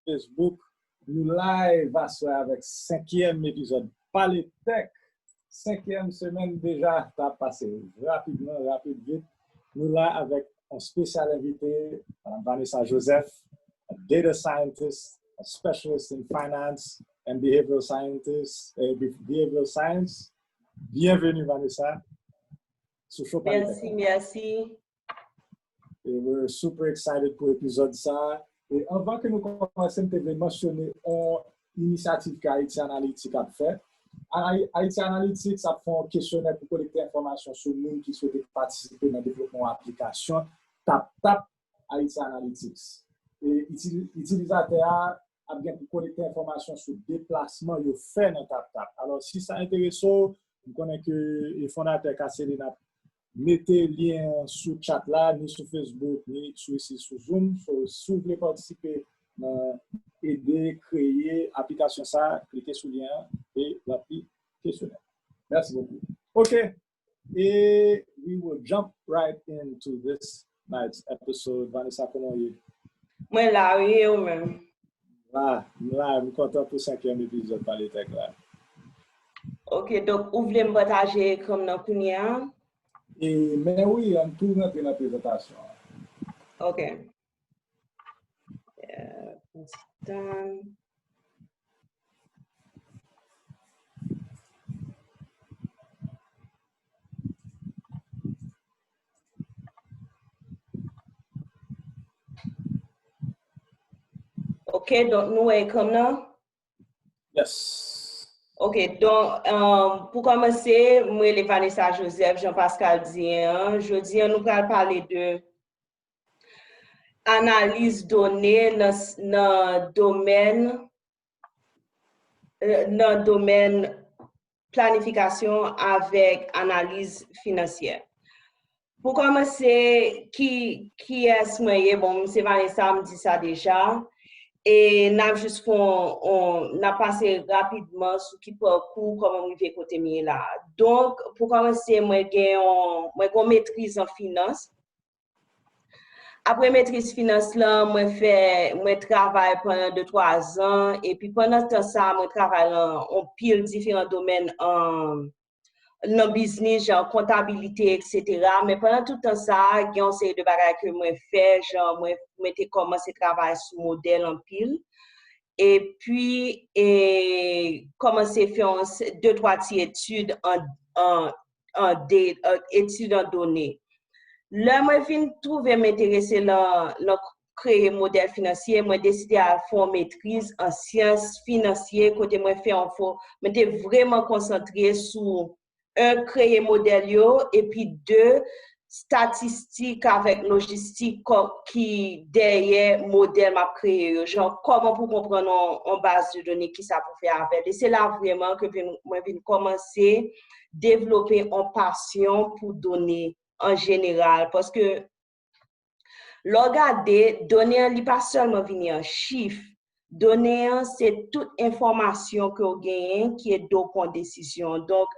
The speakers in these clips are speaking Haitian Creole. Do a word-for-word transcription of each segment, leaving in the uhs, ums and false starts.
Facebook. Nou live aswè avèk senkyèm epizòd Pale Tech. Senkyèm semèn deja, sa ap pase rapidman, rapid, vit. Nou la avèk yon espesyal envite, Madam Vanessa Joseph, a data scientist, a specialist in finance and behavioral scientist, eh, be- behavioral science. Byenveni, Vanessa, sou show Pale Tech. Mèsi, mèsi. E we're super excited pou epizòd sa. E anvan ke nou kòmanse, m te vle mansyone yon inisyativ ke Haiti Analytics ap fè. Haiti Analytics ap fè yon kesyonè pou kolekte enfòmasyon sou moun ki swete patisipe nan devlopman yon aplikasyon TapTap Haiti Analytics. E itili- itilizatè a ap gen pou kolekte enfòmasyon sou deplasman yo fè nan TapTap. Alò, si sa enterese w, m konnen ke e fondatè Kaselin ap mete lyen an sou chat la, ni sou Facebook, ni sou isi sou Zoom. So, si w vle patisipe nan ede kreye aplikasyon sa, klike sou lyen an e ranpli kesyonè. Mèsi bokou. Ok, e we will jump right into this night's episode. Vanessa, kòman w ye? Mwen la, wi, e ou menm? La, m la, m kontan pou senkyèm epizòd Pale Tech la. Ok, donk ou vle m pataje ekran m nan kounye a? E, men wi, ann tou rantre nan prezantasyon an. Ok. Euh, yon ti tan. Ok, donk nou wè ekran m nan? Yes. Ok, donk, um, pou kòmanse, mwen rele Vanessa Joseph, Jean Pascal di an. Jodi an, nou pral pale de analiz done nan, nan domèn, euh, nan domèn planifikasyon avèk analiz finansyè. Pou kòmanse, ki, kiyès mwen ye? Bon, m se Vanessa, m di sa deja. E n ap jis fè on, on, n ap pase rapidman sou ki pakou, kòman m rive kote m ye la. Donk, pou kòmanse, mwen gen yon, mwen gen yon metriz an finans. Apre metriz finans lan, mwen fè, mwen travay pandan de twa zan, epi pandan tan sa, mwen travay lan on pil diferan domèn, an, nan biznis, jan kontabilite, etsetera. Men pandan tout tan sa, gen yon seri de bagay ke mwen fè, jan mwen, mwen te kòmanse travay sou modèl anpil. Epi, e, kòmanse fè yon se- de, twa ti etid an, an, an de, an etid an done. Lè mwen vin twouve m enterese lan, lan kreye modèl finansye, mwen deside al fè yon metriz an syans finansye, kote mwen fè yon fo-, mwen te vrèman konsantre sou, un, kreye modèl yo, epi de, statistik avèk lojistik kò- ki dèyè modèl m ap kreye yo. Jan, kòman pou konprann yon, yon baz de done, kisa pou fè avè l. E se la vrèman ke vin- mwen vin kòmanse devlope yon pasyon pou done an jeneral. Paske lè w gade, done an, li pa sèlman vini an chif. Done an, se tout enfòmasyon ke w genyen ki ede w pran desizyon. Donk,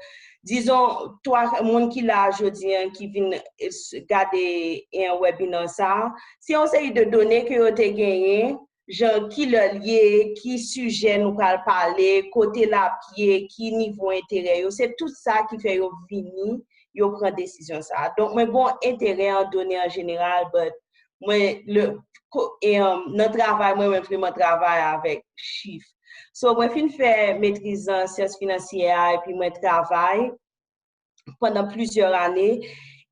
dizon, twa moun ki la jodi an, ki vin, eh, s- gade, eh, webinè sa a, se yon seri de done ke yo te genyen, jan ki lè l ye, ki sijè nou pral pale, kote l ap ye, ki nivo enterè yo. Se tout sa ki fè yo vini, yo pran desizyon sa a. Donk, mwen gen yon enterè an done an jeneral, but mwen, le, ko- e, um, nan travay mwen, mwen vrèman travay avèk chif. So, mwen fin fè metriz an syans finansyè a, epi mwen travay pandan plizyè ane.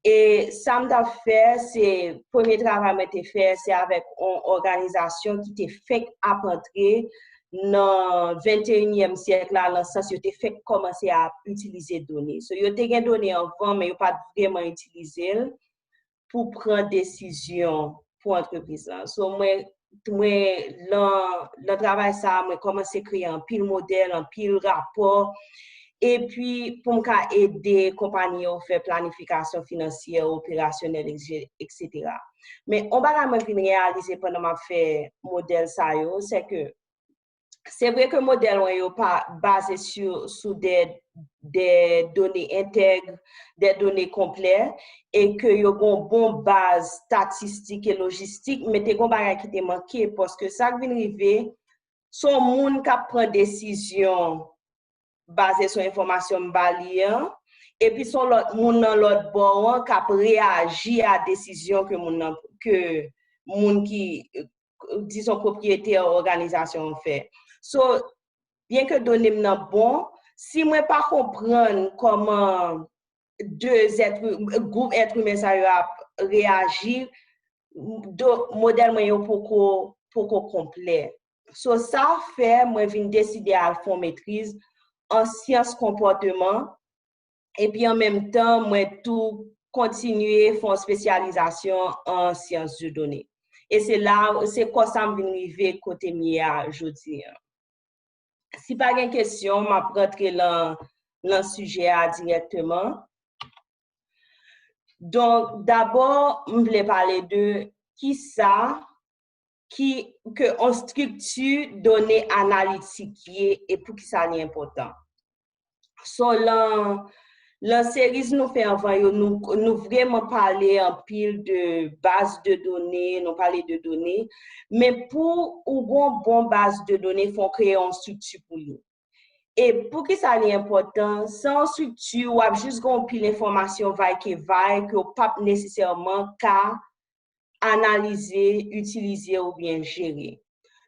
E sa m t ap fè, se, premye travay mwen te fè, se avèk yon òganizasyon ki te fenk ap antre nan venteyinyèm syèk la, nan sans yo te fenk kòmanse ap itilize done. So, yo te gen done anvan, men yo pa t vrèman itilize l pou pran desizyon pou antrepriz lan. So, mwen, mwen, lan, lan travay sa a, mwen kòmanse kreye anpil modèl, anpil rapò, epi pou m ka ede konpayi yo fè planifikasyon finansyè, operasyonèl, etsetera. Men, yon bagay mwen vin reyalize pandan m ap fè modèl sa yo, se ke se vre ke modèl mwen yo pa baze sou, sou de, de done entèg, de done konplè, e ke yo gen yon bon baz statistik e lojistik, men te gen yon bagay ki te manke, paske sa k vin rive, Se yon moun k ap pran desizyon baze sou enfòmasyon m ba li an, epi se yon lòt moun nan lòt bò an k ap reyaji a desizyon ke moun nan, ke moun ki, dizon, pwopriyetè òganizasyon an fè. So, byen ke done m nan bon, si mwen pa konprann kòman de zèt, gwoup èt imen sa yo ap reyaji, do, modèl mwen yo poko, poko konplè. So, sa fè mwen vin deside al fè yon metriz an syans konpòteman, epi an menm tan, mwen tou kontinye fè yon espesyalizasyon an syans de done. E se la, se konsa m vin rive kote m ye a jodi an. Si pa gen kesyon, m ap rantre lan, lan sijè a dirèkteman. Donk, dabò, m vle pale de kisa ki, ke yon estrikti done analitik ye e poukisa li enpòtan. So, lan, lan series nou fè anvan yo, nou, nou vrèman pale anpil de baz de done, nou pale de done, men pou ou gon bon baz de done, fò w kreye yon estrikti pou li. E poukisa li enpòtan? San yon estrikti, w ap jis gen yon pil enfòmasyon vaykevay ke w p ap nesesèman ka analize, itilize oubyen jere.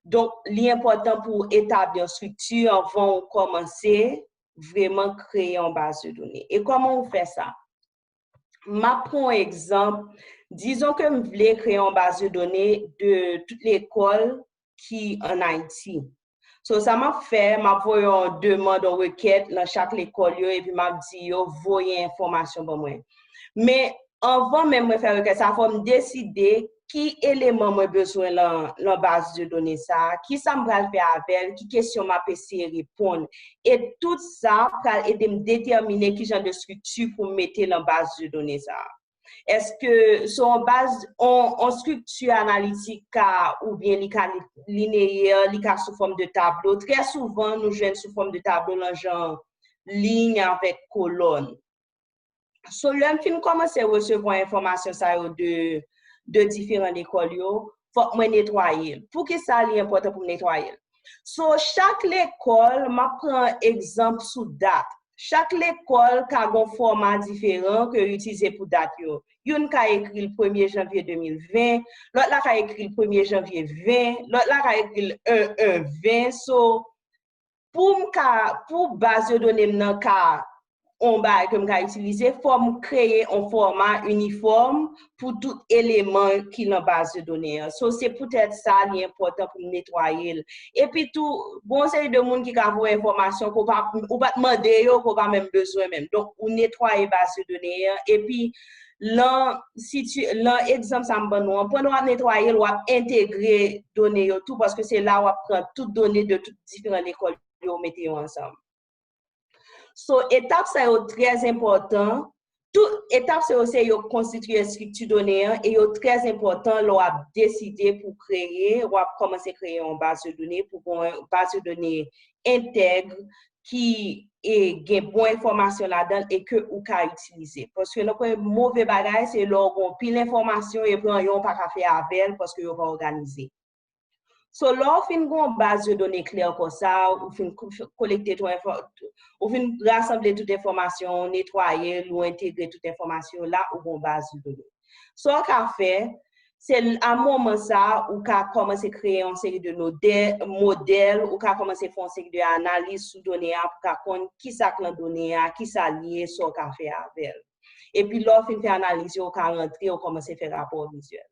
Donk, li enpòtan pou w etabli yon estrikti anvan w kòmanse vrèman kreye yon baz de done. E kòman w fè sa? M ap pran yon egzanp. Dizon ke m vle kreye yon baz de done de tout lekòl ki ann Ayiti. So, sa m ap fè, m ap voye yon demann, yon rekèt nan chak lekòl yo, epi m ap di yo voye enfòmasyon ban mwen. Men, anvan menm mwen fè rekèt sa, fò m deside ki eleman mwen bezwen lan, lan baz de done sa, kisa m pral fè avè l, ki kesyon m ap eseye reponn. E tout sa pral ede m detèmine ki jan de estrikti pou m mete lan baz de done sa. Èske se yon baz, yon, yon estrikti analitik ka, oubyen li ka li-, lineyè, li ka sou fòm de tablo? Trè souvan, nou jwenn sou fòm de tablo lan jan liy avèk kolòn. So, lè m fin kòmanse resevwa enfòmasyon sa yo de, de diferan lekòl yo, fòk mwen netwaye l. Poukisa li enpòtan pou m netwaye l? So, chak lekòl, m ap pran egzanp sou dat. Chak lekòl ka gon fòma diferan ke yo itilize pou dat yo. Youn ka ekri l premye janvye de mil ven, lòt la ka ekri l premye janvye ven, lòt la ka ekri l en en ven. So, pou m ka, pou baz de done m nan ka, yon bagay ke m ka itilize, fò m kreye yon fòma inifòm pou tout eleman ki lan baz de done an. So, se poutèt sa li enpòtan pou m netwaye l. Epi tou, gon seri de moun ki ka voye enfòmasyon ke w pa, ou pa t mande yo, ke w pa menm bezwen menm. Donk, ou netwaye baz de done an, epi lan siti-, lan egzanp sa m ban nou an, pandan w ap netwaye l, w ap entegre done yo tou, paske se la w ap pran tout done de tout diferan lekòl yo, mete yo ansanm. So, etap sa yo trè enpòtan. Tout etap sa yo se yo konstitye estrikti done an e yo trè enpòtan lè w ap deside pou kreye, w ap kòmanse kreye yon baz de done pou gon baz de done entèg ki e, gen bon enfòmasyon ladan l e ke ou ka itilize. Paske nan premye move bagay, se lè w gen pil enfòmasyon epi anyen w pa ka fè avè l paske yo pa òganize. So, lè w fin gen yon baz de done klè konsa, ou fin ko-, kolekte tout enfò-, ou fin rasanble tout enfòmasyon, ou netwaye l, ou entegre tout enfòmasyon la, ou gen yon baz de done. Sa w ka fè, se l-, a moman sa, ou ka kòmanse kreye yon seri de nodè-, modèl, ou ka kòmanse fè yon seri de analiz sou done a pou ka konn kisa k lan done a, kisa l ye, sa w ka fè avè l. Epi lè w fin fè analiz yo, ou ka rantre, ou kòmanse fè rapò vizyèl.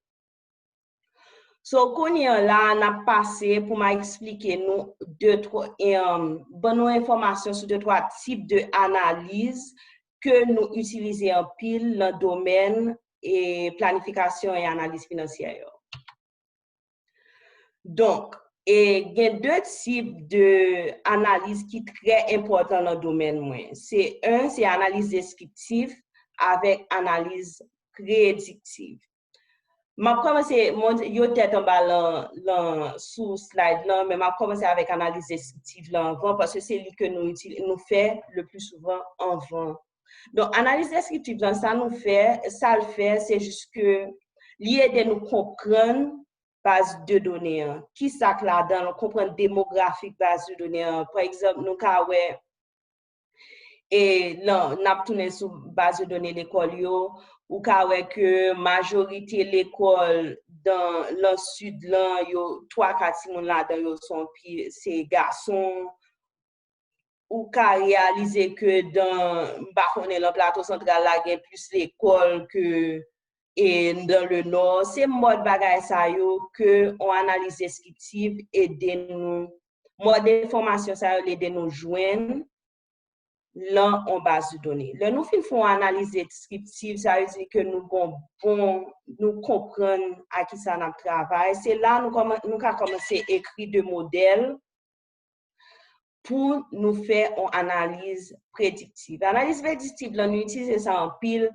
So, kounye an la, n ap pase pou m a eksplike nou de twa, em, ban nou enfòmasyon sou de twa tip de analiz ke nou itilize anpil nan domèn e planifikasyon e analiz finansyè yo. Donk, e gen de tip de analiz ki trè enpòtan nan domèn mwen. Se, en, se analiz deskriptif avèk analiz prediktif. M ap kòmanse, mwen, yo tèt anba lan, lan, sou slide lan, men m ap kòmanse avèk analiz deskriptif lan anvan, paske se li ke nou itili-, nou fè le pli souvan anvan. Donk, analiz deskriptif lan, sa nou fè, sa l fè, se jis ke li ede nou konprann baz de done an. Kisa k ladan l, konprann demografik baz de done an. Pa egzanp, nou ka wè, e nan, n ap tounen sou baz de done lekòl yo, ou ka wè ke majorite lekòl dan, lan sid lan, yo, twa ka timoun ladan yo se yon pi, se gason. Ou ka reyalize ke dan, m pa konnen, lan Plato Santral la, gen plis lekòl ke, e, dan le Nò. Se mòd bagay sa yo ke yon analiz deskriptif ede nou, mòd enfòmasyon sa yo ede nou jwenn lan yon baz de done. Lè nou fin fè yon analiz deskriptif, sa vle di ke nou gon bon, nou konprann a kisa n ap travay. Se la nou kòman-, nou ka kòmanse ekri de modèl pou nou fè yon analiz prediktif. Analiz prediktif lan, nou itilize sa anpil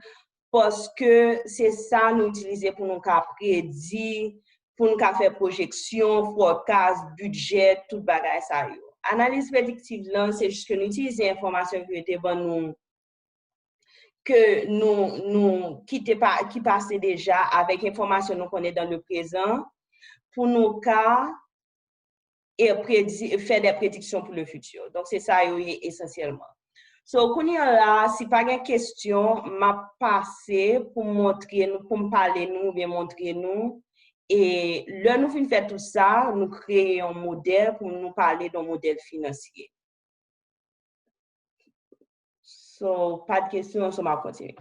paske se sa nou itilize pou nou ka predi, pou nou ka fè pwojeksyon, forecast, bidjè, tout bagay sa yo. Analiz prediktif lan, se jis ke nou itilize enfòmasyon ki yo te ban nou, ke nou, nou, ki te pa, ki pase deja avèk enfòmasyon nou konnen dan le prezan, pou nou ka e predi-, fè de prediksyon pou le futur. Donk, se sa yo ye esansyèlman. So, kounye a la, si pa gen kesyon, m ap pase pou m montre nou, pou m pale nou oubyen montre nou. E lè nou fin fè tout sa, nou kreye yon modèl pou nou pale de yon modèl finansye. So, pa de kesyon, so m ap kontinye.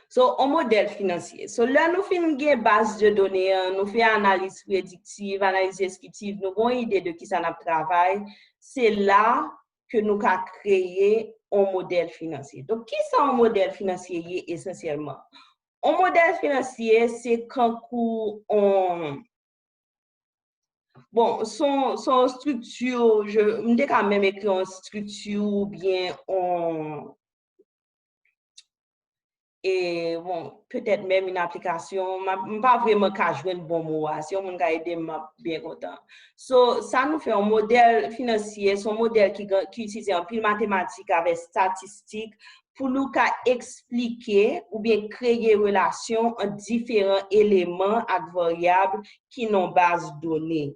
So, yon modèl finansye. So, lè nou fin gen baz de done an, nou fè analiz prediktif, analiz deskriptif, nou gen yon ide de kisa n ap travay, se la ke nou ka kreye yon modèl finansye. Donk, kisa yon modèl finansye ye esansyèlman? Yon modèl finansye, se kankou yon, bon, se yon, se yon estrikti, je, m te ka menm ekri yon estrikti oubyen yon, e, bon, petèt menm yon aplikasyon, m ap, m pa vrèman ka jwenn bon mo a. Si yon moun ka ede m, m ap byen kontan. So, sa nou fè, yon modèl finansye, se yon modèl ki, ki itilize anpil matematik avèk estatistik pou nou ka eksplike oubyen kreye relasyon ant diferan eleman ak varyab ki nan baz done.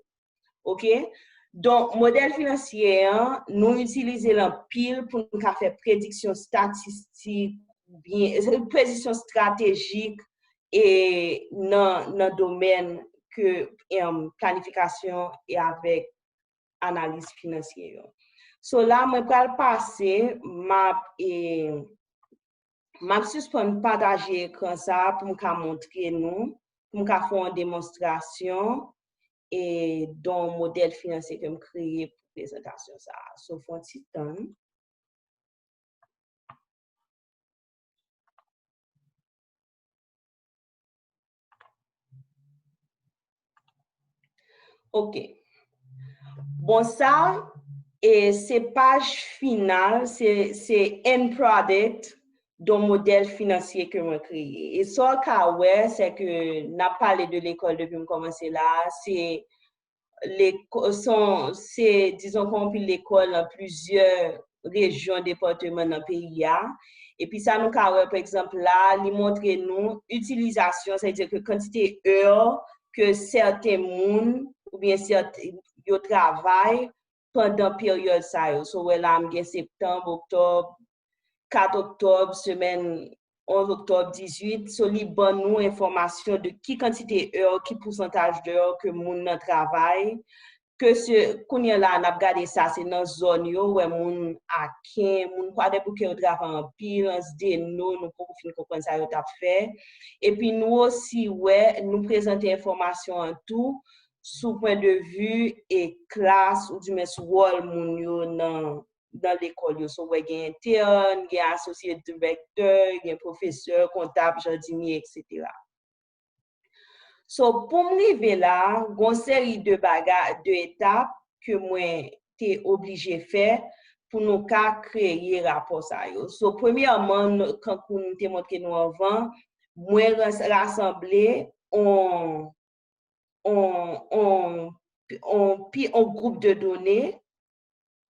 Oke? Donk, modèl finansye an, nou itilize l anpil pou nou ka fè prediksyon estatistik, oubyen, prediksyon estratejik, e nan, nan domèn ke, em, planifikasyon e avèk analiz finansye yo. So la, mwen pral pase, m ap, e, m ap sispann pataje ekran sa a pou m ka montre nou, pou m ka fè yon demonstrasyon, e, de yon modèl finansye ke m kreye pou prezantasyon sa a. So, fè yon ti tann. Ok. Bon, sa, e se paj final, se, se end product de yon modèl finansye ke mwen kreye. E sa w ka wè, se ke n ap pale de lekòl depi m kòmanse la, se leko-, son, se, dizon, konpil lekòl nan plizyè rejyon, depatman nan peyi a. Epi sa nou ka wè, pa egzanp, la, li montre nou itilizasyon, sa vle di ke kantite è ke sèten moun oubyen sèten yo travay pandan peryòd sa yo. So, w wè la, m gen septanm, oktòb, kat oktòb, semèn onz oktòb, dizuit. So, li ban nou enfòmasyon de ki kantite è, ki pousantaj de è ke moun nan travay. Ke se, kounye a la, n ap gade sa, se nan zòn yo, w wè moun Aken, moun Kwadèboukè yo travay anpil, Ansdeno, nou poko fin konprann sa yo t ap fè. Epi nou osi wè, nou prezante enfòmasyon an tou sou pwen de vi e klas, oudimens wòl moun yo nan, nan lekòl yo. So, w wè gen entèn, gen asosye direktè, gen pwofesè, kontab, jadinye, etsetera. So, pou m rive la, gon seri de bagay, de etap ke mwen te oblije fè pou nou ka kreye rapò sa yo. So, premyèman, nou, kankou m te montre nou anvan, mwen ras-, rasanble on, on, on, on pi, on gwoup de done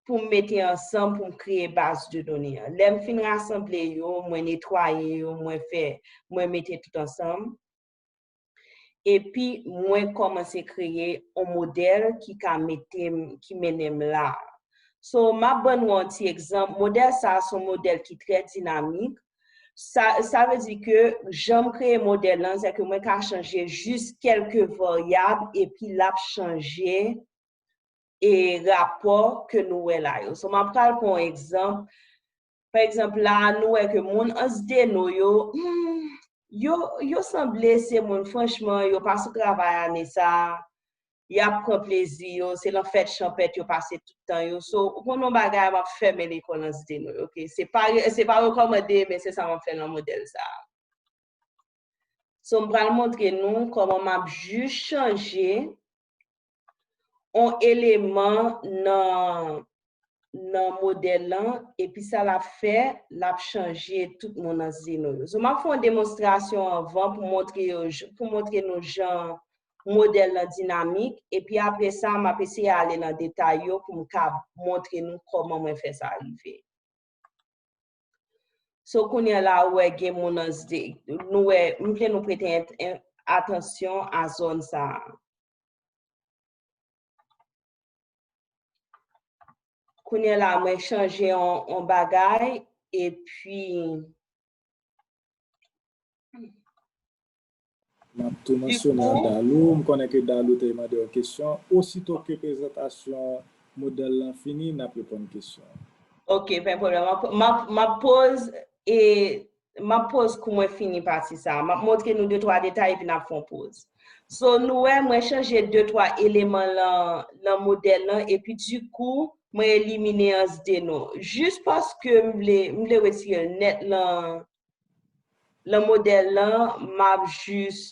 pou m mete ansanm pou m kreye baz de done an. Lè m fin rasanble yo, mwen netwaye yo, mwen fè, mwen mete tout ansanm. epi mwen kòmanse kreye yon modèl ki ka mete m, ki mennen m la. So, m ap ban nou yon ti egzanp. Modèl sa a se yon modèl ki trè dinamik. Sa, sa vle di ke jan m kreye modèl lan, se ke mwen ka chanje jis kèlke varyab epi l ap chanje e rapò ke nou wè la yo. So, m ap pral pran yon egzanp. Pa egzanp, la a, nou wè ke moun Ansdeno yo, hmm, yo, yo sanble se moun, franchman, yo pa sou travay ane sa a, y ap pran plezi yo, se lan fèt chanpèt yo pase tout tan yo. So, ou konn yon bagay, m ap fèmen lekòl Ansdeno yo, oke? Se pa, se pa rekòmande, men se sa m ap fè lan modèl sa a. So, m pral montre nou kòman m ap jis chanje yon eleman nan, nan modèl lan, epi sa l ap fè, l ap chanje tout moun Ansdeno yo. So, m ap fè yon demonstrasyon anvan pou montre yo, pou montre nou jan modèl lan dinamik, epi apre sa, m ap eseye ale nan detay yo pou m ka montre nou kòman mwen fè sa rive. So, kounye a la, ou wè gen moun nan zde, nou wè, m vle nou prete en-, en-, atansyon a zòn sa a. Kounye a la, mwen chanje yon, yon bagay, epi M ap tou mansyone a Dalou. M konnen ke Dalou te mande yon kesyon. Osito ke prezantasyon modèl lan fini, n ap reponn kesyon an. Ok, pa gen pwoblèm. M ap, m ap, m ap poz, e, m ap poz kou mwen fini pati sa a. M ap montre nou de twa detay epi n ap fè yon poz. So, nou wè, mwen chanje de twa eleman lan, lan modèl lan, epi dikou, mwen elimine Ansdeno. Jis paske m vle, m vle retire l nèt lan, lan modèl lan, m ap jis,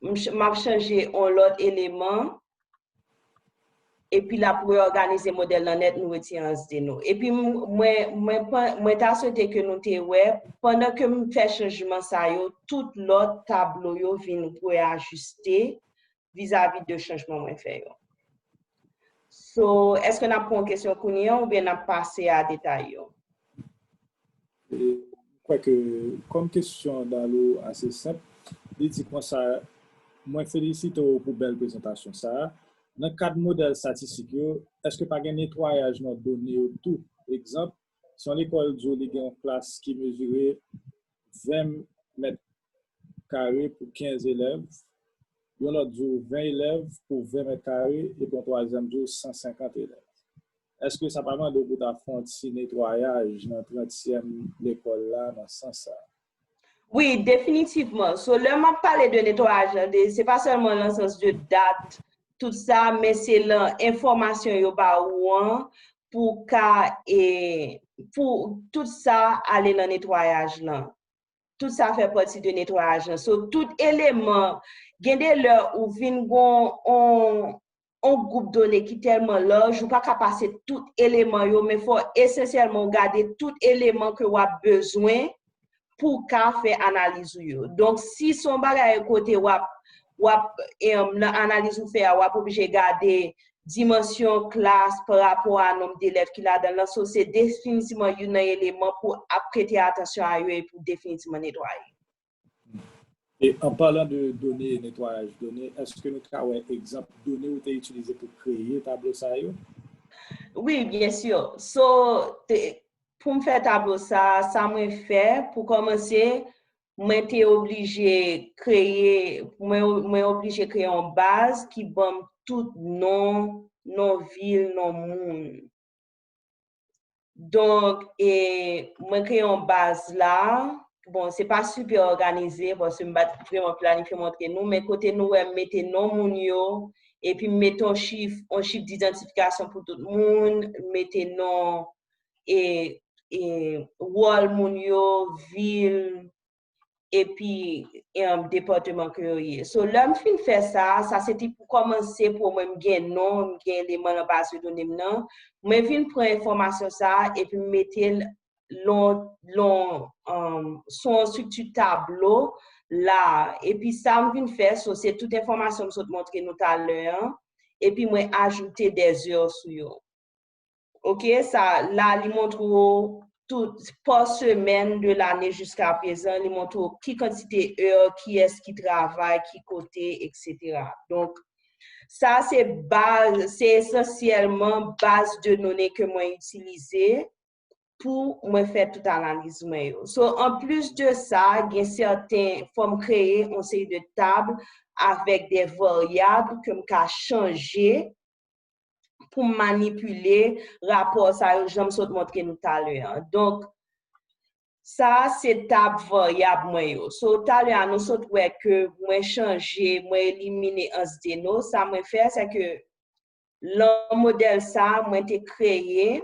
m ch-, m ap chanje yon lòt eleman, epi l ap reyòganize modèl lan nèt, nou retire Ansdeno. Epi m-, mwen, mwen, pa- mwen ta swete ke nou te wè, pandan ke m fè chanjman sa yo, tout lòt tablo yo vin reyajiste vizavi de chanjman mwen fè yo. So, èske n ap pran kesyon kounye a oubyen n ap pase a detay yo? E, m kwè ke, kòm kesyon Dalou ase senp, li di konsa, mwen felisite w pou bèl prezantasyon sa a. Nan kad modèl estatistik yo, èske pa gen netwayaj nan done yo tou? Egzanp, si yon lekòl di w li gen yon klas ki mezire ven mèt kare pou kenz elèv, yon lòt di w ven elèv pou ven mèt kare, epi yon twazyèm di w san senkant elèv. Èske sa pa mande w pou ta fè yon ti netwayaj nan trantyèm lekòl la nan sans sa a? Wi, definitivman. So, lè m ap pale de netwayaj lan, de, se pa sèlman nan sans de dat, tout sa, men se lan enfòmasyon yo ba ou an pou ka, e, pou tout sa ale nan netwayaj lan. Tout sa fè pati de netwayaj lan. So, tout eleman, gen de lè ou vin gon on, on gwoup done ki tèlman laj, ou pa ka pase tout eleman yo, men fò esansyèlman ou gade tout eleman ke w ap bezwen pou w ka fè analiz ou yo. Donk, si se yon bagay kote w ap, w ap, em, nan analiz ou fè a, w ap oblije gade dimansyon klas pa rapò a nonb delèv ki ladan l lan, so se definitivman youn nan eleman pou ap prete atansyon a yo epi w definitivman netwaye. E an palan de done, netwayaj done, èske nou ka wè egzanp done ou te itilize pou kreye tablo sa yo? Wi, byen si. So, te, pou m fè tablo sa, sa mwen fè, pou kòmanse, mwen te oblije kreye, mwen, mwen oblije kreye yon baz ki ban m tout non, non vil, non moun. Donk, e, mwen kreye yon baz la. Bon, se pa sipè òganize, paske m pa t vrèman planifye montre nou, men kote nou wè m mete non moun yo, epi m mete yon chif, yon chif didantifikasyon pou tout moun, m mete non, e, e, wòl moun yo, vil, epi, em, depatman ke yo ye. So, lè m fin fè sa, sa se te pou kòmanse pou mwen m gen non, m gen eleman nan baz de done m nan. Mwen vin pran enfòmasyon sa a epi m mete l lon, lon, em, sou yon estrikti tablo la. Epi sa m vin fè, so, se tout enfòmasyon m sot montre nou talè an. Epi mwen ajoute dèzè sou yo. Ok, sa la, li montre w tout, pa semèn de lane jiska prezan, li montre w ki kantite è, kiyès ki travay, ki kote, et cetera. Donk, sa se baz, se esansyèlman baz de done ke mwen itilize pou mwen fè tout analiz mwen yo. So, anplis de sa, gen sèten, fò m kreye yon seri de tab avèk de varyab ke m ka chanje pou m manipile rapò sa yo, jan m sot montre nou talè a. Donk, sa a se tab varyab mwen yo. So, talè a, nou sot wè ke mwen chanje, mwen elimine Ansdeno. Sa mwen fè, se ke lan modèl sa a, mwen te kreye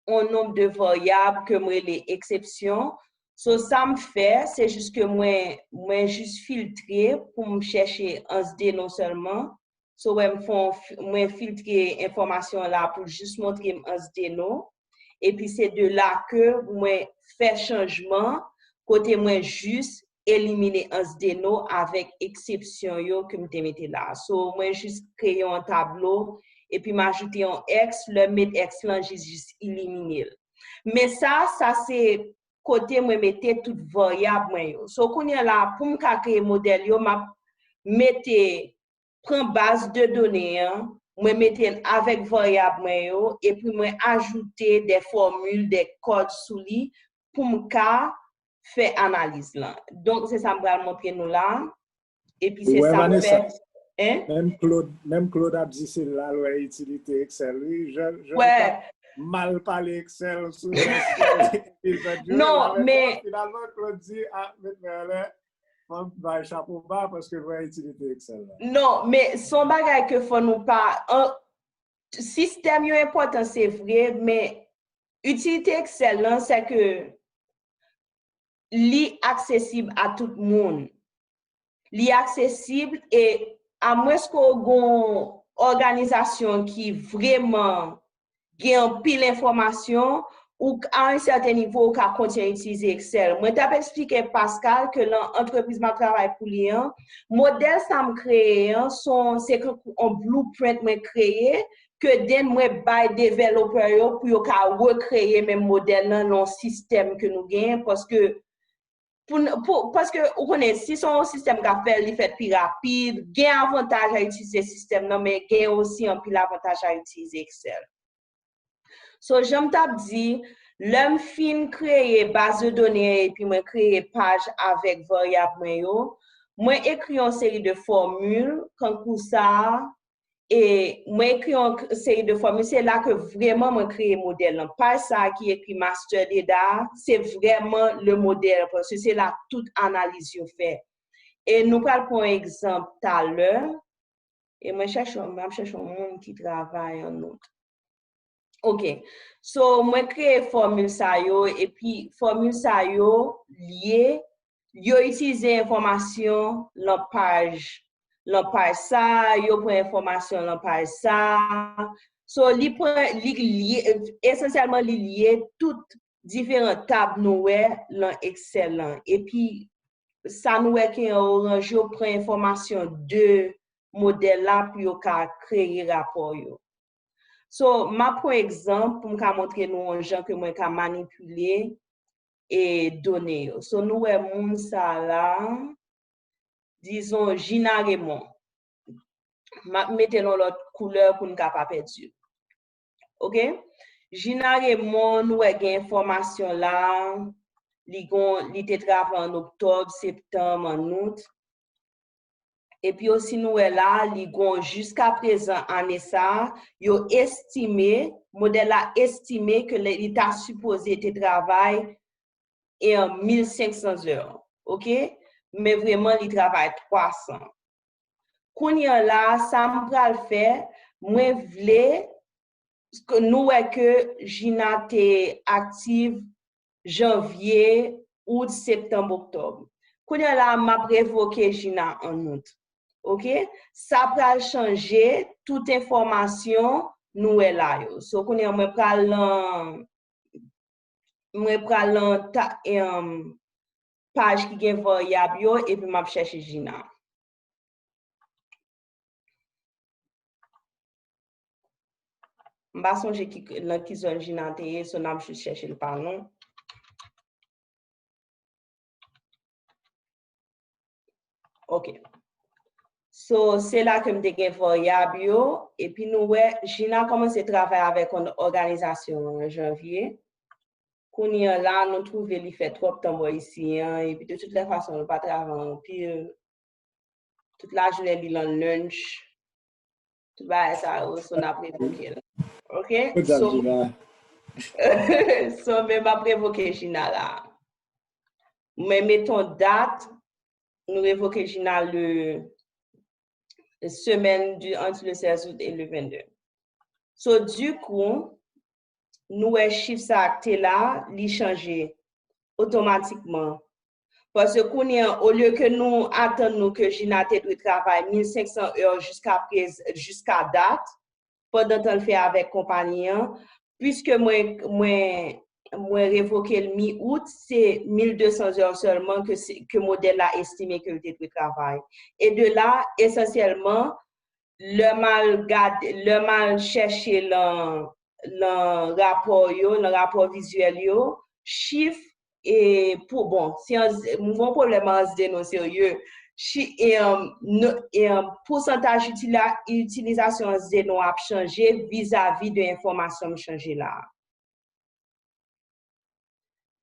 yon nonb de varyab ke m rele eksepsyon. So, sa m fè, se jis ke mwen, mwen jis filtre pou m chèche Ansdeno sèlman. So, wè, m fè yon fi-, mwen filtre enfòmasyon an la pou jis montre m Ansdeno. Epi se de la ke mwen fè chanjman, kote mwen jis elimine Ansdeno avèk eksepsyon yo ke m te mete la. So, mwen jis kreye yon tablo, epi m ajoute yon X, lè m met X lan, jis, jis elimine l. Men sa, sa se kote mwen mete tout varyab mwen yo. So, kounye a la, pou m ka kreye modèl yo, m ap mete, pran baz de done an, mwen mete l avèk varyab mwen yo, epi mwen ajoute de fòmil, de kòd sou li pou m ka fè analiz lan. Donk, se sa m pral montre nou la. Epi se sa m fè. Hein? Menm Claude, menm Claude ap di se la l wè itilite Excel, wi. Jan, jan l t ap mal pale Excel sou epizòd yo. Non, men finalman, Claude di, ah, met men anlè, fò m bay chapo ba paske l wè itilite Excel la. Non, men se yon bagay ke fò nou pa, an, sistèm yo enpòtan, se vre, men itilite Excel lan, se ke li aksesib a tout moun. Li aksesib e amwenske w gon òganizasyon ki vreman gen anpil enfòmasyon, ou k-, a yon sèten nivo, ou ka kontinye itilize Excel. Mwen t ap eksplike Pascal ke lan antrepriz m ap travay pou li an, modèl sa m kreye an, se yon, se kankou yon blueprint mwen kreye, ke then mwen bay developè yo pou yo ka rekreye menm modèl lan nan yon sistèm ke nou genyen, paske pou n-, pou, paske ou konnen, si se yon sistèm k ap fè, li fèt pi rapid, gen avantaj a itilize sistèm nan, men gen osi anpil avantaj a itilize Excel. So, jan m t ap di, lè m fin kreye baz de done an epi mwen kreye paj avèk varyab mwen yo, mwen ekri yon seri de fòmil, kankou sa a, e mwen ekri yon k-, seri de fòmil. Se la ke vreman mwen kreye modèl lan. Paj sa a ki ekri Master Data, se vreman le modèl, paske se la tout analiz yo fè. E nou pral pran yon egzanp talè. E mwen chèche, m ap chèche yon moun ki travay an nout. Ok. So, mwen kreye fòmil sa yo, epi fòmil sa yo lye, yo itilize enfòmasyon lan paj, lan paj sa, yo pran enfòmasyon lan paj sa. So, li pran, li lye, esansyèlman, li lye tout diferan tab nou wè lan Excel lan. Epi, sa nou wè ki an oranj yo pran enfòmasyon de modèl la pou yo ka kreye rapò yo. So, m ap pran egzanp pou m ka montre nou yon jan ke mwen ka manipile e done yo. So, nou wè moun sa la, dizon Gina Raymond. M ap mete l yon lòt koulè pou n ka pa pèdi l. Ok? Gina Raymond, nou wè gen enfòmasyon la, li gon, li te travay an oktòb, septanm, an out. Epi osi nou wè la, li gon jiska prezan ane sa a, yo estime, modèl la estime ke li, li ta sipoze te travay e an mil senk san zè. Ok? Men vreman, li travay twa san. Kounye a la, sa m pral fè, mwen vle, nou wè ke Gina te aktif janvye, out, septanm, oktòb. Kounye a la, m ap revoke Gina an out. Ok? Sa pral chanje tout enfòmasyon nou wè la yo. So, kounye a, mwen pral nan, mwen pral nan ta-, em, paj ki gen varyab yo, epi m ap chèche Gina. M pa sonje ki, nan ki zòn Gina te ye, so n ap jis chèche l pa non. Ok. So, se la ke m te gen varyab yo, epi nou wè, Gina kòmanse travay avèk yon òganizasyon an janvye. Kounye a la, nou twouve li fè twòp tan bò isi an, epi de tout lè fason, nou pa travay anpil. Tout lajounen, li lan lunch. Tout bagay sa yo, so n ap revoke l. Ok? So, so, men m ap revoke Gina la. Men meton dat, nou revoke Gina le semaine du, entre le seize août et le vingt-deux. So, du coup, nou wè chif sa a k te la, li chanje otomatikman. Paske kounye a, olye ke nou atann nou ke Gina te dwe travay mil senk san è jiska prez-, jiska dat, pandan tan l fè avèk konpayi an, piske mwen, mwen, mwen revoke l mi out, se mil de san è sèlman ke, se, ke modèl la estime ke l te dwe travay. E de la, esansyèlman, lè m al gade, lè m al chèche lan, lan rapò yo, lan rapò vizyèl yo, chif, e pou, bon, si an, m gon pwoblèm an Zeno serye. Chi, e, um, no, e, um, pousantaj itila, itilizasyon an Zeno ap chanje vizavi de enfòmasyon m chanje la.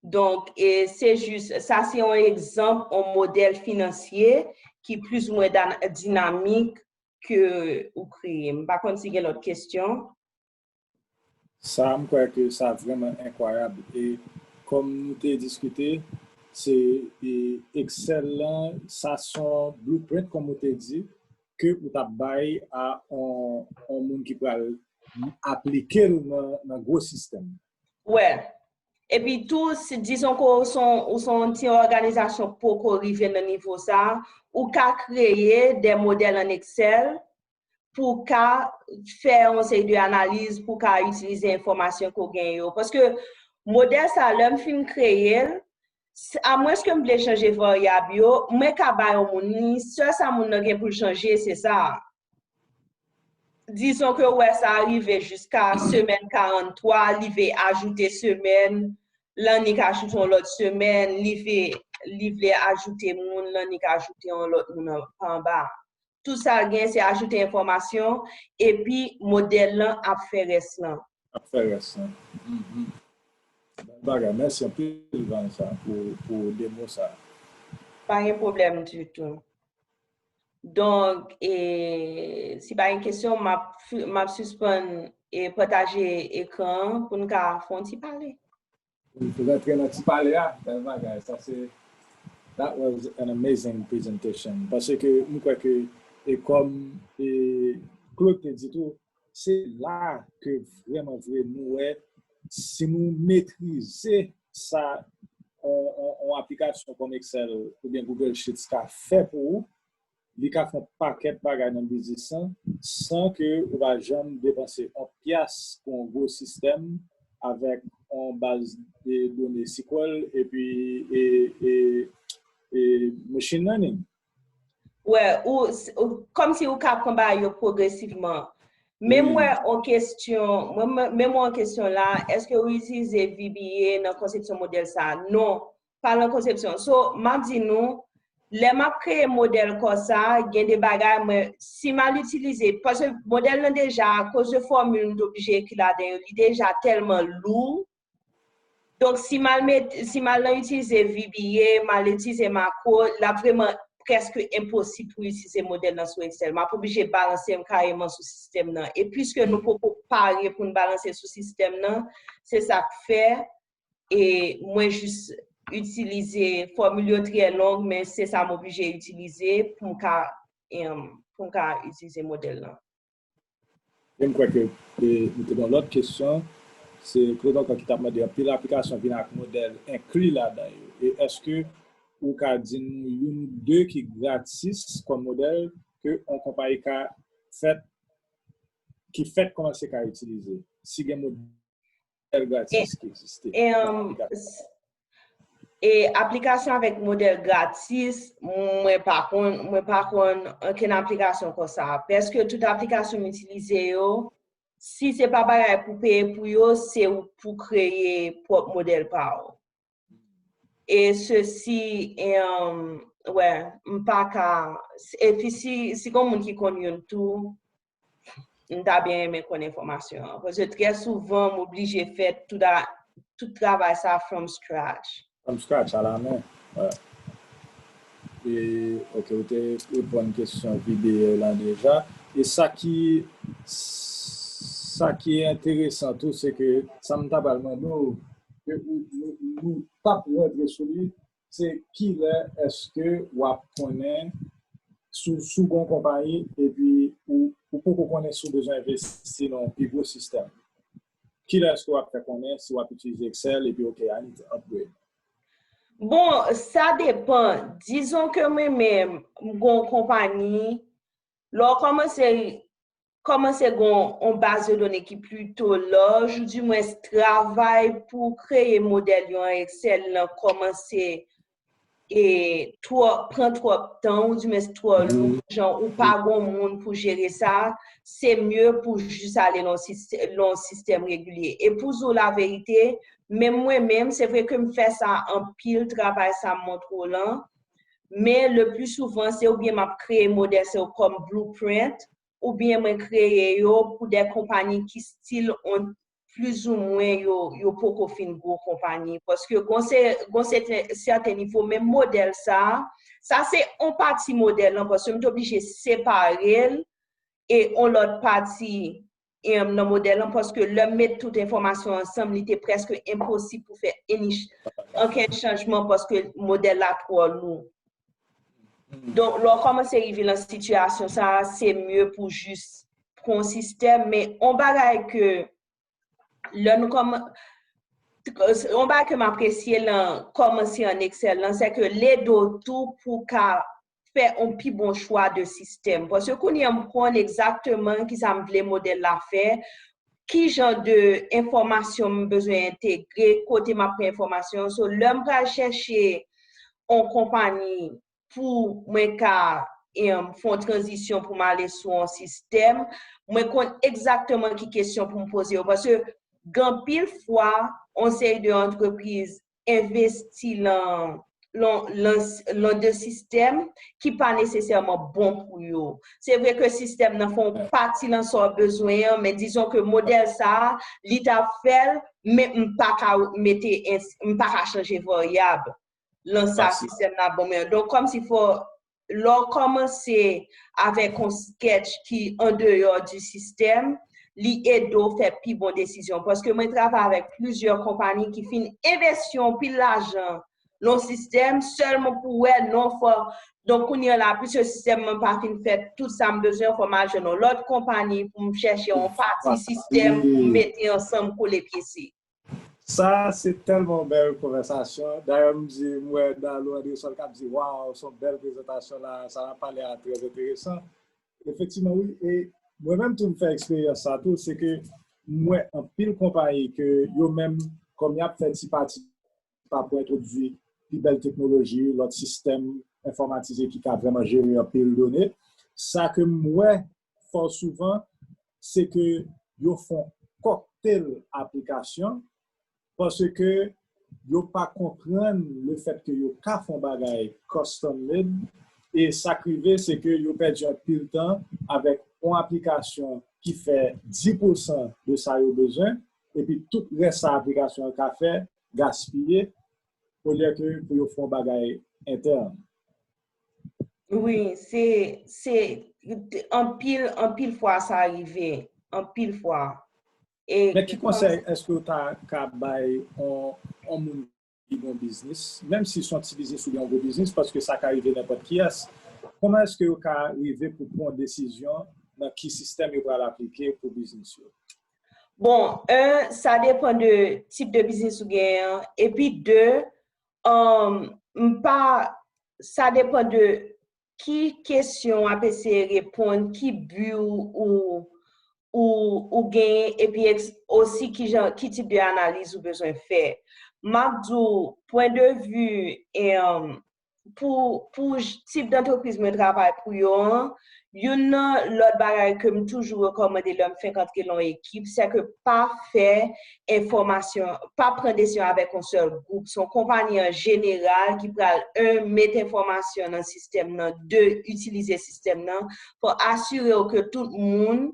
Donk, e se jis, sa se yon egzanp, yon modèl finansye ki plis ou mwen dan-, dinamik ke ou kreye. M pa konn si gen lòt kesyon. Sa, m kwè ke sa vrèman enkwayab. E kòm nou te diskite, se e, Excel lan, sa se yon blueprint, kòm ou te di, ke ou t ap bay a yon, yon moun ki pral aplike l nan, nan gwo sistèm. Wè. Epi tou, si, dizon ke ou se yon, ou se yon ti òganizasyon poko rive nan nivo sa, ou ka kreye de modèl an Excel pou w ka fè yon seri de analiz, pou w ka itilize enfòmasyon ke w gen yo. Paske modèl sa, lè m fin kreye l, s-, amwenske m vle chanje varyab yo, mwen ka ba yon moun li, sèl sa moun nan gen pou l chanje, se sa. Dizon ke w wè sa rive jiska semèn karant twa, li vle ajoute semèn, l annik ajoute yon lòt semèn, li vle, li vle ajoute moun, l annik ajoute yon lòt moun an, pa anba. Tout sa l gen, se ajoute enfòmasyon, epi modèl lan ap fè rès lan. Ap fè rès lan. Mhm. Bèl bagay. Mèsi anpil, Vanessa, pou, pou de mo sa. Pa gen pwoblèm ditou. Donk, e, si pa gen kesyon, m ap, m ap sispann e pataje ekran an pou n ka fè yon ti pale. Pou rantre nan ti pale a, bèl bagay. Sa se, that was an amazing presentation. Paske m kwè ke, e kòm e Claude te di tou, se la ke vrèman vre nou wè si nou metrize sa yon, yon, yon aplikasyon kòm Excel oubyen Google Sheets ka fè pou ou, li ka fè yon pakèt bagay nan biznis lan san ke ou pa janm depanse yon pyas pou yon gwo sistèm avèk yon baz de done S Q L epi e, e, e machine learning. Wè, ou, ou, kòmsi ou ka pran bagay yo pwogresivman. Men m wè yon kesyon, mwen, mwen, men m wè yon kesyon la, èske ou itilize V B A nan konsepsyon modèl sa a? Non, pa nan konsepsyon. So, m ap di nou, lè m ap kreye modèl konsa, gen de bagay, mwen, si m al itilize, paske modèl lan deja, akoz de fòmil, m te oblije ekri ladan yo, li deja tèlman lou. Donk, si m al met, si m al nan itilize V B A, m al itilize makro, l ap vrèman prèske enposib pou itilize modèl lan sou Excel. M ap oblije balanse m kareman sou sistèm nan. E piske nou poko pare pou n balanse sou sistèm nan, se sa k fè, e mwen jis itilize fòmil yo trè long, men se sa m oblije itilize pou m ka, em, pou m ka itilize modèl lan. E m kwè ke e, nou te gen yon lòt kesyon. Se Claude ankò ki t ap mande, anpil aplikasyon vin ak modèl enkli ladan yo. E èske ou ka di nou youn, de ki gratis kòm modèl ke yon konpayi ka fèt, ki fèt kòmanse ka itilize? Si gen modèl gratis ki egziste. E, um, e aplikasyon avèk modèl gratis, mwen pa konn, mwen pa konn ankenn aplikasyon konsa. Prèske tout aplikasyon m itilize yo, si se pa bagay pou peye pou yo, se ou pou kreye pwòp modèl pa w. E sesi, em, wè, m pa ka, epi si, si gon moun ki konn youn tou, m ta byen renmen konn enfòmasyon an. Paske trè souvan, m oblije fè tout, a, tout travay sa from scratch. From scratch, alamen. Wè. E, ok, ou te reponn kesyon V D A lan deja. E sa ki, sa ki enteresan tou, se ke sa m ta pral mande w, ke ou, nou, nou t ap rantre sou li, se kilè èske w ap konnen si w, si w gon konpayi epi ou, ou poko konnen si w bezwen envesti nan yon pi gwo sistèm. Kilè èske w ap fè konnen si w ap itilize Excel epi ok, I need to upgrade? Bon, sa depan. Dizon ke mwen menm, m gon konpayi, lè w kòmanse, kòmanse gon on baz de done ki plito laj, ou dimwens travay pou kreye modèl yo an Excel lan kòmanse e twòp, pran twòp tan, ou dimwens twò lou, jan ou pa gon moun pou jere sa, se mye pou jis ale lan sistè-, lan sistèm regilye. E pou di w laverite, menm mwen menm, se vre ke m fè sa anpil, travay sa m montre w lan, men le pli souvan, se oubyen m ap kreye modèl sa yo kòm blueprint, oubyen mwen kreye yo pou de konpayi ki still on plizoumwen yo, yo poko fin gwo konpayi. Paske gon se, gon se, sèten nivo, menm modèl sa, sa se on pati modèl lan, paske m te oblije separe l e on lòt pati, em, nan modèl lan, paske lè m met tout enfòmasyon ansanm, li te prèske enposib pou fè any ch-, ankenn chanjman, paske modèl la twò lou. Donk, lè w kòmanse rive lan sitiyasyon sa, se mye pou jis pran on sistèm, men on bagay ke lè nou kòman-, yon bagay ke m apresye lan kòmanse an Excel lan, se ke l ede w tou pou w ka fè on pi bon chwa de sistèm. Paske kounye a m konn egzakteman kisa m vle modèl la fè, ki jan de enfòmasyon m bezwen entegre, kote m ap pran enfòmasyon. So, lè m pral chèche on konpayi pou mwen ka, em, fè on tranzisyon pou m ale sou on sistèm, mwen konn egzakteman ki kesyon pou m poze yo. Paske gen anpil fwa, on seri de antrepriz envesti lan, lan, lan, lan de sistèm ki pa nesesèman bon pou yo. Se vre ke sistèm nan fè on pati lan sa w bezwen an, men dizon ke modèl sa a, li t ap fè l, men m pa ka mete, m pa ka chanje varyab lan sa sistèm nan ban mwen an. Donk, kòmsi fò, lè w kòmanse avèk yon sketch ki andeyò di sistèm, li ede w fè pi bon desizyon. Paske mwen travay avèk plizyè konpayi ki fin envesti anpil lajan nan yon sistèm sèlman pou wè non fò. Donk, kounye a la, piske sistèm nan pa fin fè tout sa m bezwen, fò m al jwenn yon lòt konpayi pou m chèche yon pati sistèm pou m mete ansanm kole pyese. Sa se tèlman yon bèl konvèsasyon. Dayè, m di, m wè Dalo Andrésol k ap di, waw, se yon bèl prezantasyon la, sa n ap pale a trè enteresan. Efektivman, wi. E mwen menm tou, m fè eksperyans sa tou, se ke m wè anpil konpayi ke yo menm, kòm y ap fè ti pa ti pa pou entwodui pi bèl teknoloji, lòt sistèm enfòmatize ki ka vrèman jere anpil done. Sa ke m wè fò souvan, se ke yo fè yon kòktèl aplikasyon, paske yo pa konprann lefèt ke yo ka fè yon bagay custom made, e sa k rive, se ke yo pèdi anpil tan avèk yon aplikasyon ki fè dis pousan de sa yo bezwen, epi tout rès sa aplikasyon an ka fè, gaspiye, olye ke pou yo fè yon bagay entèn. Wi, se, se anpil, anpil fwa sa rive, anpil fwa. E Men ki konsèy èske w ta ka bay on, on moun ki gen yon biznis, menm si se yon ti biznis oubyen yon gwo biznis, paske sa ka rive nenpòt kiyès, kòman èske yo ka rive pou pran desizyon nan ki sistèm yo pral aplike pou biznis yo? Bon, un, sa depan de tip de biznis ou genyen an. Epi de, um, m pa, sa depan de ki kesyon w ap eseye reponn, ki bi ou, ou, ou, ou genyen, epi eks-, osi ki jan, ki tip de analiz ou bezwen fè. M ap di w, pwen de vi, um, pou, pou j- tip dantrepriz mwen travay pou yo an, youn nan lòt bagay ke m toujou rekòmande lè m fenk antre nan yon ekip, se ke pa fè enfòmasyon, pa pran desizyon avèk yon sèl gwoup. Se yon konpayi an jeneral ki pral, en, met enfòmasyon nan sistèm nan, de, itilize sistèm nan, pou asire w ke tout moun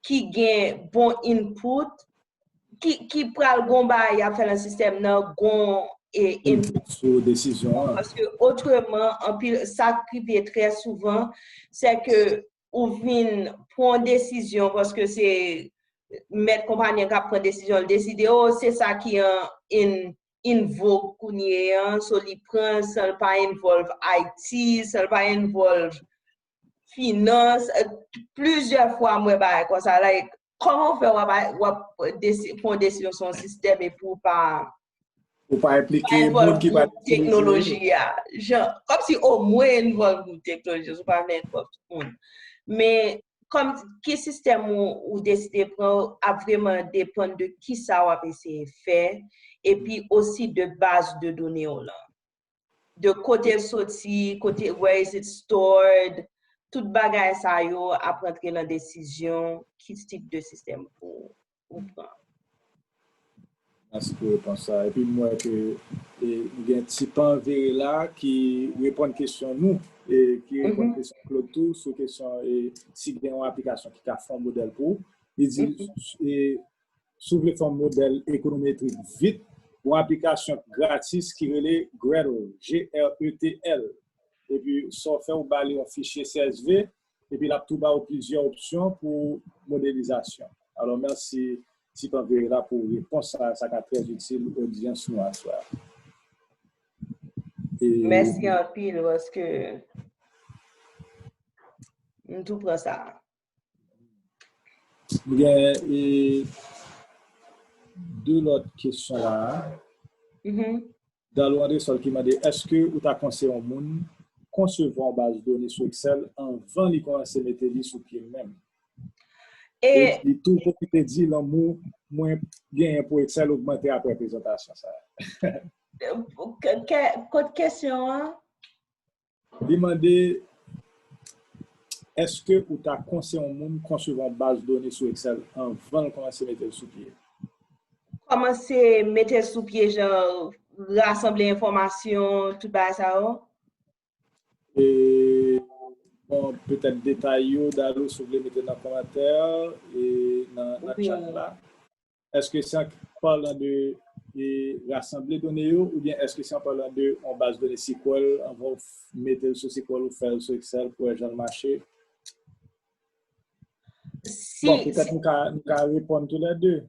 ki gen bon input, ki, ki pral gon bagay y ap fè nan sistèm nan, gon e, input. Sou desizyon an. Paske otreman, anpil, sa k rive trè souvan, se ke ou vin pran desizyon, paske se mèt konpayi an k ap pran desizyon, l deside, oh, se sa ki an, in, in vogue kounye an, so li pran san l pa involve I T, san l pa involve finans, eh, plizyè fwa mwen bagay konsa, like, kòman w fè w ap, w ap desi- pran desizyon sou yon sistèm epi w pa, ou pa enplike moun ki pa teknoloji a. Jan, kòmsi omwen involve gwoup teknoloji, ou pa vle involve tout moun. Men, kòm ki sistèm ou, ou deside pran ap vrèman depann de kisa w ap eseye fè, epi osi de baz de done w lan. De kote l soti, kote, where is it stored, tout bagay sa yo ap rantre nan desizyon ki tip de sistèm pou ou pran. Mèsi pou repons sa. Epi m wè ke e, nou gen Tipan Verela ki reponn kesyon nou, e ki reponn kesyon Claude tou, sou kesyon e, si gen yon aplikasyon ki ka fè yon modèl pou ou. Li di, e, si w vle fè yon modèl ekonometrik vit, yon aplikasyon gratis ki rele Gretl, G R E T L. Epi sa w fè, ou ba li yon fichye C S V, epi l ap tou ba w plizyè opsyon pou modelizasyon. Alò, mèsi Tipan Verela pou repons sa, sa ka trè itil odyans nou aswè a. E mèsi anpil, paske m tou pran sa. M gen e, de lòt kesyon la. Dalou Andresol ki mande, èske ou ta konseye yon moun konsevwa yon baz done sou Excel anvan li kòmanse mete li sou pye l menm? E li tou pwofite di lanmou mwen genyen pou Excel ogmante apre prezantasyon sa a. Kot kesyon an? Li mande, èske ou ta konseye yon moun konsevwa yon baz done sou Excel anvan l kòmanse mete l sou pye? Kòmanse mete l sou pye, jan rasanble enfòmasyon, tout bagay sa yo? E, bon, petèt detay yo, Dalou, si w vle mete nan kòmantè, e nan, nan chat la. Èske se an palan de e, rasanble done yo, oubyen èske se an palan de yon baz done S Q L, anvan w f- mete l sou S Q L, ou fè l sou Excel pou wè jan l mache? Si, bon, petèt nou ka, nou ka reponn toulède.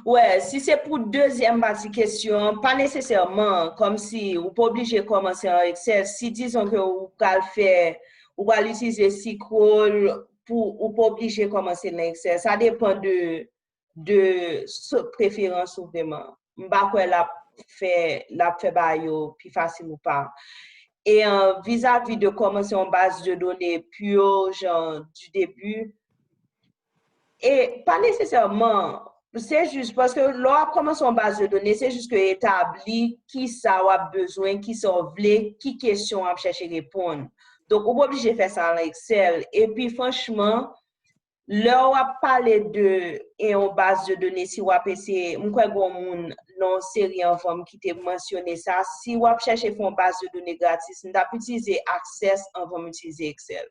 Wè, si se pou dezyèm pati kesyon an, pa nesesèman, kòmsi ou pa oblije kòmanse an Excel. Si dizon ke ou pral fè, ou pral itilize S Q L pou, ou pa oblije kòmanse nan Excel. Sa depann de de preferans ou vrèman. M pa kwè l ap fè, l ap fè bagay yo pi fasil ou pa. E vizavi de kòmanse yon baz de done pure, jan du début, e pa nesesèman, se jis paske lè w ap kòmanse yon baz de done, se jis ke etabli kisa w ap bezwen, kisa w vle, ki kesyon w ap chèche reponn. Donk, ou pa oblije fè sa nan Excel. Epi, franchman, lè w ap pale de e, yon baz de done, si w ap eseye, m kwè gen yon moun nan yon seri anvan m ki te mansyone sa, si w ap chèche fè yon baz de done gratis, m t ap itilize Access anvan m itilize Excel.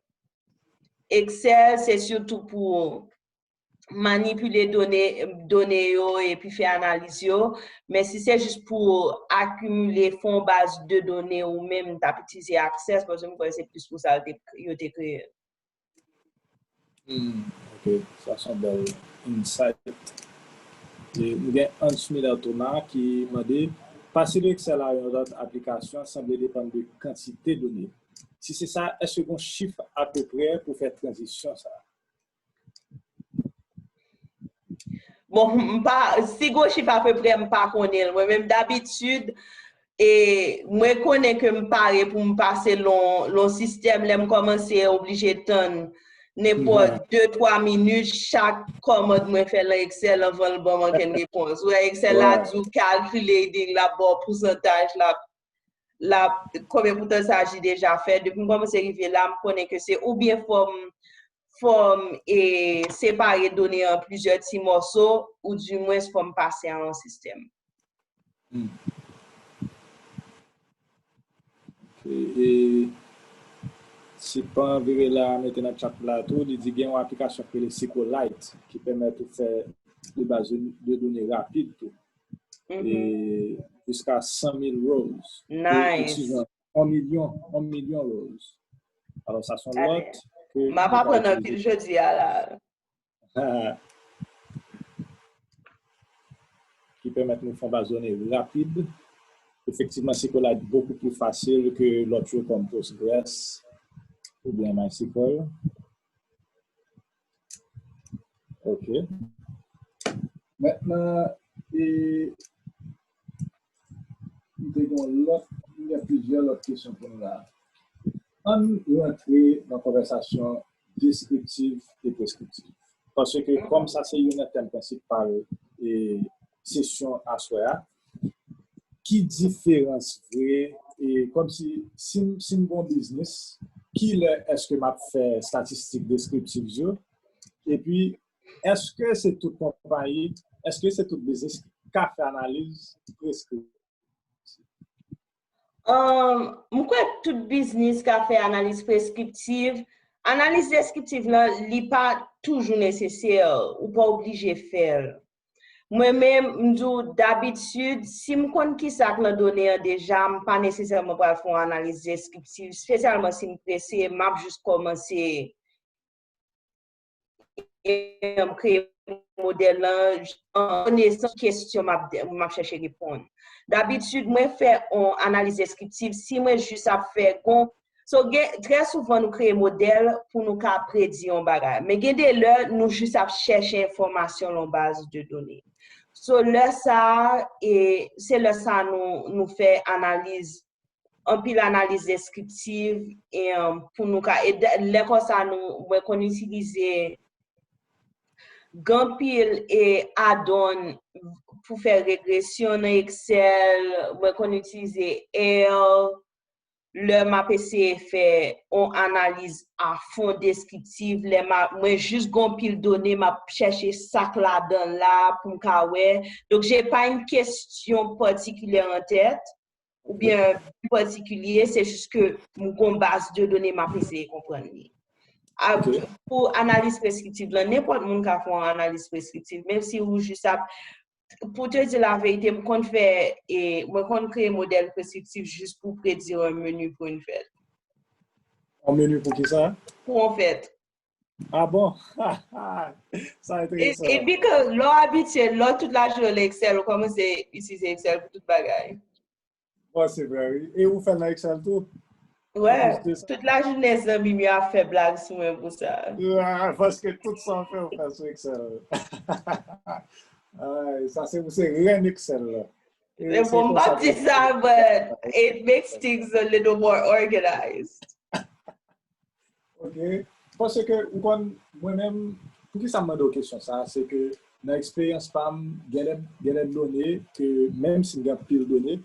Excel, se sitou pou manipile done, done yo epi fè analiz yo, men si se jis pou akimile, fè yon baz de done ou menm, m t ap itilize Access, paske m kwè se plis pou sa yo te, yo te kreye l. Hmm, ok, sa se yon bèl insight. E nou gen Hans Miller Thomas ki mande, pase de Excel a yon lòt aplikasyon sanble depann de kantite done. Si se sa, èske gen yon chif apeprè pou fè tranzisyon sa a? Bon, m pa, si gon chif apeprè, m pa konnen l. Mwen menm, dabitid, e mwen konnen ke m pare pou m pase lon, lon sistèm, lè m kòmanse oblije tann nenpòt de, twa minit, chak kòmand mwen fè nan Excel anvan l ban m ankenn repons. Ou wè, Excel la di w calculating, l ap ba w pousantaj, l ap la, konbyen pousantaj li deja fè. Depi m kòmanse rive la, m konnen ke se oubyen fò m, fò m e, separe done an plizyè ti mòso, ou dimwens fò m pase a yon sistèm. Hmm. Ok, e Sipan vire la mete nan chat la tou, li di gen yon aplikasyon ki rele SQLite ki pèmèt ou fè de baz de done rapid tou. E jiska san mil rows. Nice. Yon milyon, yon milyon rows. Alò, sa se yon lòt ke. M ap aprann anpil jodi a la. Ki pèmèt nou fè yon baz done rapid. Efektivman, SQLite bokou pli fasil ke lòt yo kòm Postgres oubyen MySQL. Ok. Mentnan, e, m te gen lòt, m gen plizyè lòt kesyon pou nou la. Ann rantre nan konvèsasyon deskriptiv e preskriptiv. Paske kòm sa se youn nan tèm prensipal e sesyon aswè a, ki diferans vre e kòmsi si m si m gon biznis, kilè èske m ap fè statistik deskriptif yo? Epi èske se tout konpayi, èske se tout biznis ki ka fè analiz preskriptif? Um, m kwè tout biznis ka fè analiz preskriptiv. Analiz deskriptiv lan, li pa toujou nesesè, ou pa oblije fè l. Mwen menm, m di w dabitid, si m konn kisa k nan done an deja, m pa nesesèman pral fè yon analiz deskriptiv, espesyalman si m prese, m ap jis kòmanse e m kreye modèl lan an konesans kesyon m ap, m ap chèche reponn. Dabitid, mwen fè yon analiz deskriptiv si mwen jis ap fè gon. So, gen, trè souvan, nou kreye modèl pou nou ka predi yon bagay. Men gen de lè, nou jis ap chèche enfòmasyon lan yon baz de done. So, lè sa a, e, se lè sa a nou, nou fè analiz anpil analiz deskriptiv e, um, pou nou ka, e lè konsa nou, mwen konn itilize gen anpil e add-on pou fè regresyon nan Excel, mwen konn itilize R lè m ap eseye fè yon analiz a fon deskriptiv, lè m ap, mwen jis gen anpil done, m ap chèche sa k ladan la pou m ka wè. Donk, j'ai pas une question particulière en tête, oubyen patikilye, se jis ke m gon baz de done m ap eseye konprann li. Pou analiz preskriptiv lan, nenpòt moun ka fè yon analiz preskriptiv, menm si ou jis ap, pou te di la verite, m konn fè, e, mwen konn kreye modèl preskriptif jis pou predi yon meni pou yon fèt. Yon meni pou ki sa? Pou yon fèt. Ah bon? Sa enteresan. E, e bikòz lè w abitye, lè w tout lajounen nan Excel, ou kòmanse itilize Excel pou tout bagay. Bon, se vre, wi. E ou fè l nan Excel tou? Wè, tout lajounen zanmi m yo ap fè blag sou mwen pou sa. Paske tout sa w fè, ou fè sou Excel. Ay, sa se pou se rèn Excel la. Bon, m p ap di sa, but it makes things a little more organized. Ok. Paske ou konn, mwen menm, poukisa m mande w kesyon sa, se ke nan eksperyans pa m, gen de, gen de done ke menm si m gen anpil done,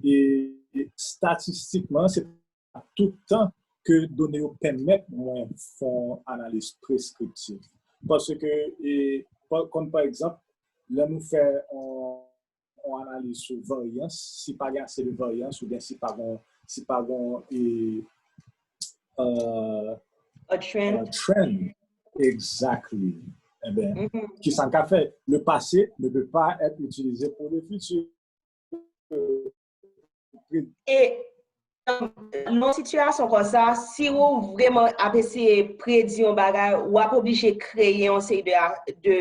e statistikman, se pa tout tan ke done yo pèmèt mwen fè yon analiz preskriptif. Paske, e, pa, kòm pa egzanp, lè nou fè yon yon analiz sou varyans, si pa gen ase de varyans oubyen si pa gen, si pa gen, e, a trend. A trend. Exactly. Eben, ki sa n ka fè? Le passé ne peut pas être utilisé pour le futur. E nan yon sitiyasyon konsa, si ou vrèman ap eseye predi yon bagay, w ap oblije kreye yon seri de, de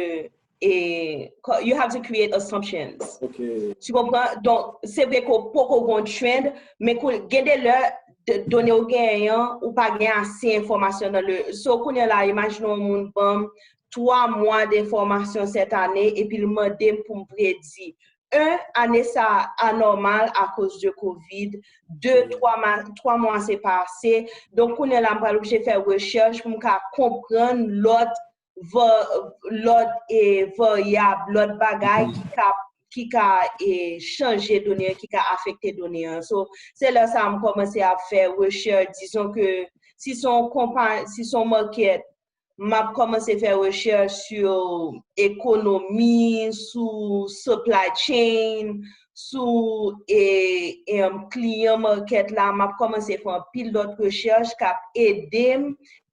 e, you have to create assumptions. Ok. Tu konpran? Donk, se vre ke w poko gon trend, men kou, gen de lè, done w genyen an, ou pa gen ase enfòmasyon nan le. So, kounye a la, imajine yon moun ban m twa mwa de enfòmasyon sèt ane, epi l mande m pou m predi. Un, ane sa a anòmal akoz de kovid. De, twa mwa se pa ase. Donk, kounye a la, m pral oblije fè rechèch pou m ka konprann lòt lòt e varyab, lòt bagay ki ka ki ka e, chanje done an, ki ka afekte done an. So, se lè sa a m kòmanse ap fè rechèch, dizon ke si se yon konpa, si se yon market, m ap kòmanse fè rechèch sou ekonomi, sou supply chain, sou e, e, kliyan market la. M ap kòmanse fè anpil lòt rechèch k ap ede m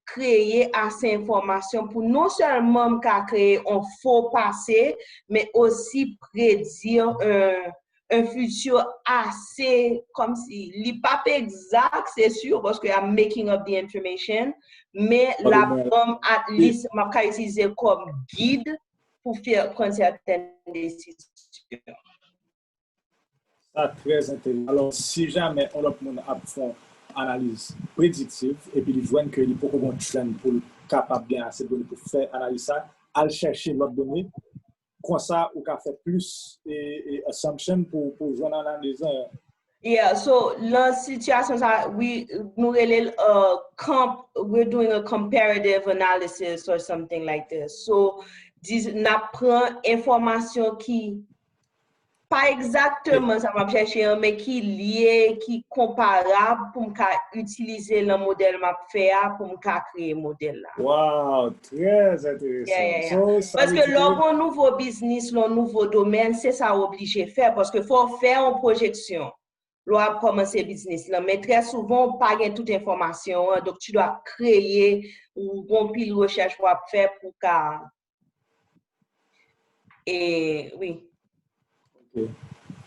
kreye ase enfòmasyon pou non sèlman m ka kreye yon fo pase, men osi predi yon, yon fiti ase kòmsi li p ap egzak, se si, paske I'm making up the information, men l ap ban m at least, m ap ka itilize l kòm gid pou fè, pran sèten desizyon. Sa trè enteresan. Alò, si jamè yon lòt moun ap fè yon analiz prediktiv epi li jwenn ke li poko gen yon trend pou l kapab gen ase done pou fè analiz sa, al chèche lòt done. Konsa, ou ka fè plis e, e assumption pou, pou jwenn analiz lan. Yeah, so, nan sitiyasyon sa, we, nou rele l uh, comp, we're doing a comparative analysis or something like this. So, n ap pran enfòmasyon ki pa egzakteman sa m ap chèche an, men ki lye, ki konparab pou m ka itilize nan modèl m ap fè a pou m ka kreye modèl la. Wow, trè enteresan. Yeah, yeah, yeah. So, paske lè w gen yon nouvo biznis, lè w gen yon nouvo domèn, se sa w oblije fè, paske fò w fè yon pwojeksyon lè w ap kòmanse biznis lan. Men trè souvan, w pa gen tout enfòmasyon an, donk tu dois kreye, ou gen anpil rechèch w ap fè pou w ka E, wi. Ok.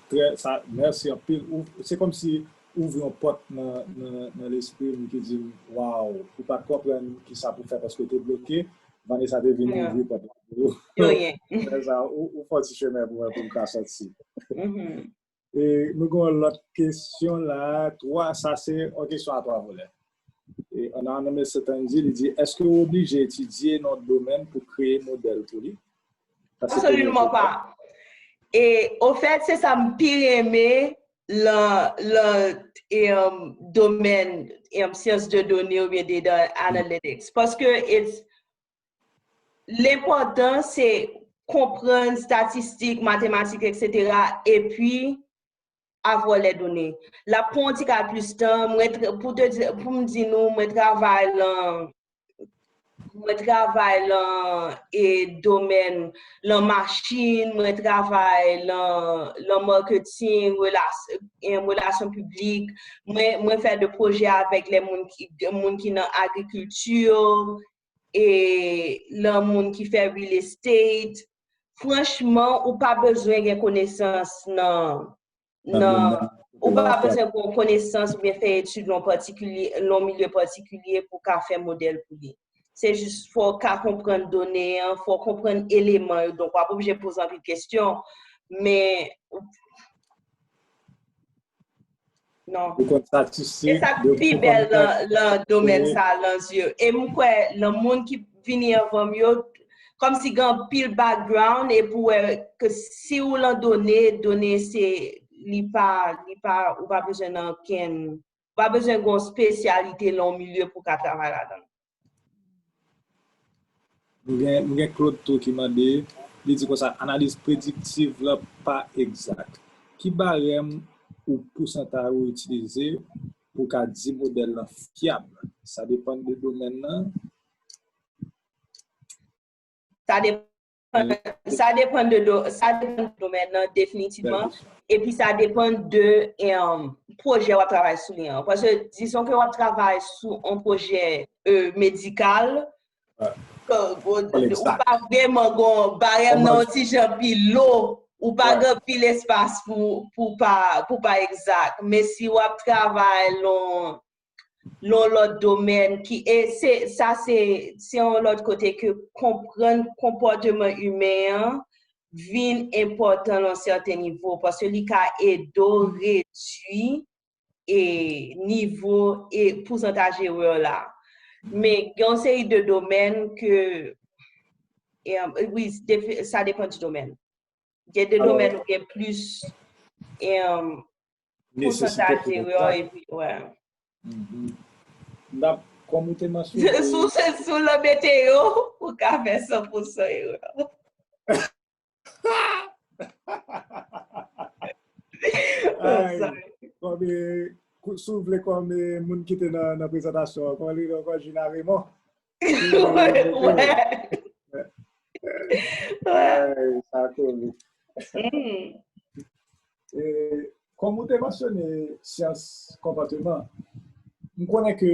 Trè, sa, mèsi anpil. Ou, se kòmsi ouvri yon pòt nan, nan, nan lespri m ki di m, waw, ou pa t konprann kisa pou fè paske w te bloke, Vanessa te vin ouvri pòt la pou ou. Sa, ou, ou fè yon ti chemen pou mwen pou m ka sòti. E nou gen yon lòt kesyon la. Twa, sa se yon kesyon a twa volè. E Anna Anna Meseta di, li di, èske w oblije etidye nan yon domèn pou kreye modèl pou li? Absoliman pa. E ofèt, se sa m pi renmen lan, lan e, um, domèn e, um, syans de done oubyen data analytics. Paske it's L enpòtan se konprann statistik, matematik, etsetera, epi avoir les données. L ap pran yon ti kal plis tan, mwen, pou te di, pou m di nou, mwen travay lan, mwen travay lan e domèn, lan machin, mwen travay lan, lan marketing, relas, em, relasyon piblik, mwen, mwen fè de pwojè avèk lè moun ki, moun ki nan agrikilti, e lan moun ki fè real estate, franchman, ou pa bezwen gen konesans nan, nan, ou pa bezwen gen konesans oubyen fè etid lan yon patikilye, lan yon milye patikilye pou w ka fè modèl pou li. Se jis fò w ka konprann done an, fò w konprann eleman yo. Donk, w ap oblije poze anpil kesyon, men Non. Ou konn statistik. Se sa k pi bèl lan, lan domèn sa, lan zye. E m kwè, lan moun ki vini anvan m yo, kòmsi gen anpil background, epi w wè ke si w lan done, done se, li pa, li pa, ou pa bezwen nan okenn, ou pa bezwen gen yon espesyalite lan yon milye pou w ka travay ladan l. Nou gen, nou gen Claude tou ki mande, li di konsa, analiz prediktiv la pa egzak. Ki barèm ou pousantay ou itilize pou w ka di modèl lan fyab? Sa depann de domèn nan. Sa depann, sa depann de do, sa depann de domèn nan definitivman. Epi sa depann de, em, pwojè w ap travay sou li an. Paske dizon ke w ap travay sou yon pwojè, e, medikal, ke, ou pa vrèman gon barèm nan yon ti jan pi lo, ou pa gen anpil espas pou, pou pa, pou pa egzak. Men si w ap travay lan, lan lòt domèn ki, e se, sa se, se yon lòt kote ke konprann konpòteman imen an vin enpòtan lan sèten nivo, paske li ka ede w redui e nivo e pousantaj erè la. Men gen yon seri de domèn ke, e, wi, sa depann di domèn. Gen de domèn ou gen plis, e, pousantaj erè epi, wè. M t ap, kòm ou te mansyone. Si w, si w lan meteo, ou ka fè san pousan erè. Kòm, eh, kou- si w vle kòm, eh, moun ki te nan, nan prezantasyon an, kòman li rele ankò, Gina Raymond? Wè. Ay, sa komik. Eh, kòm ou te mansyone syans konpòteman, m konnen ke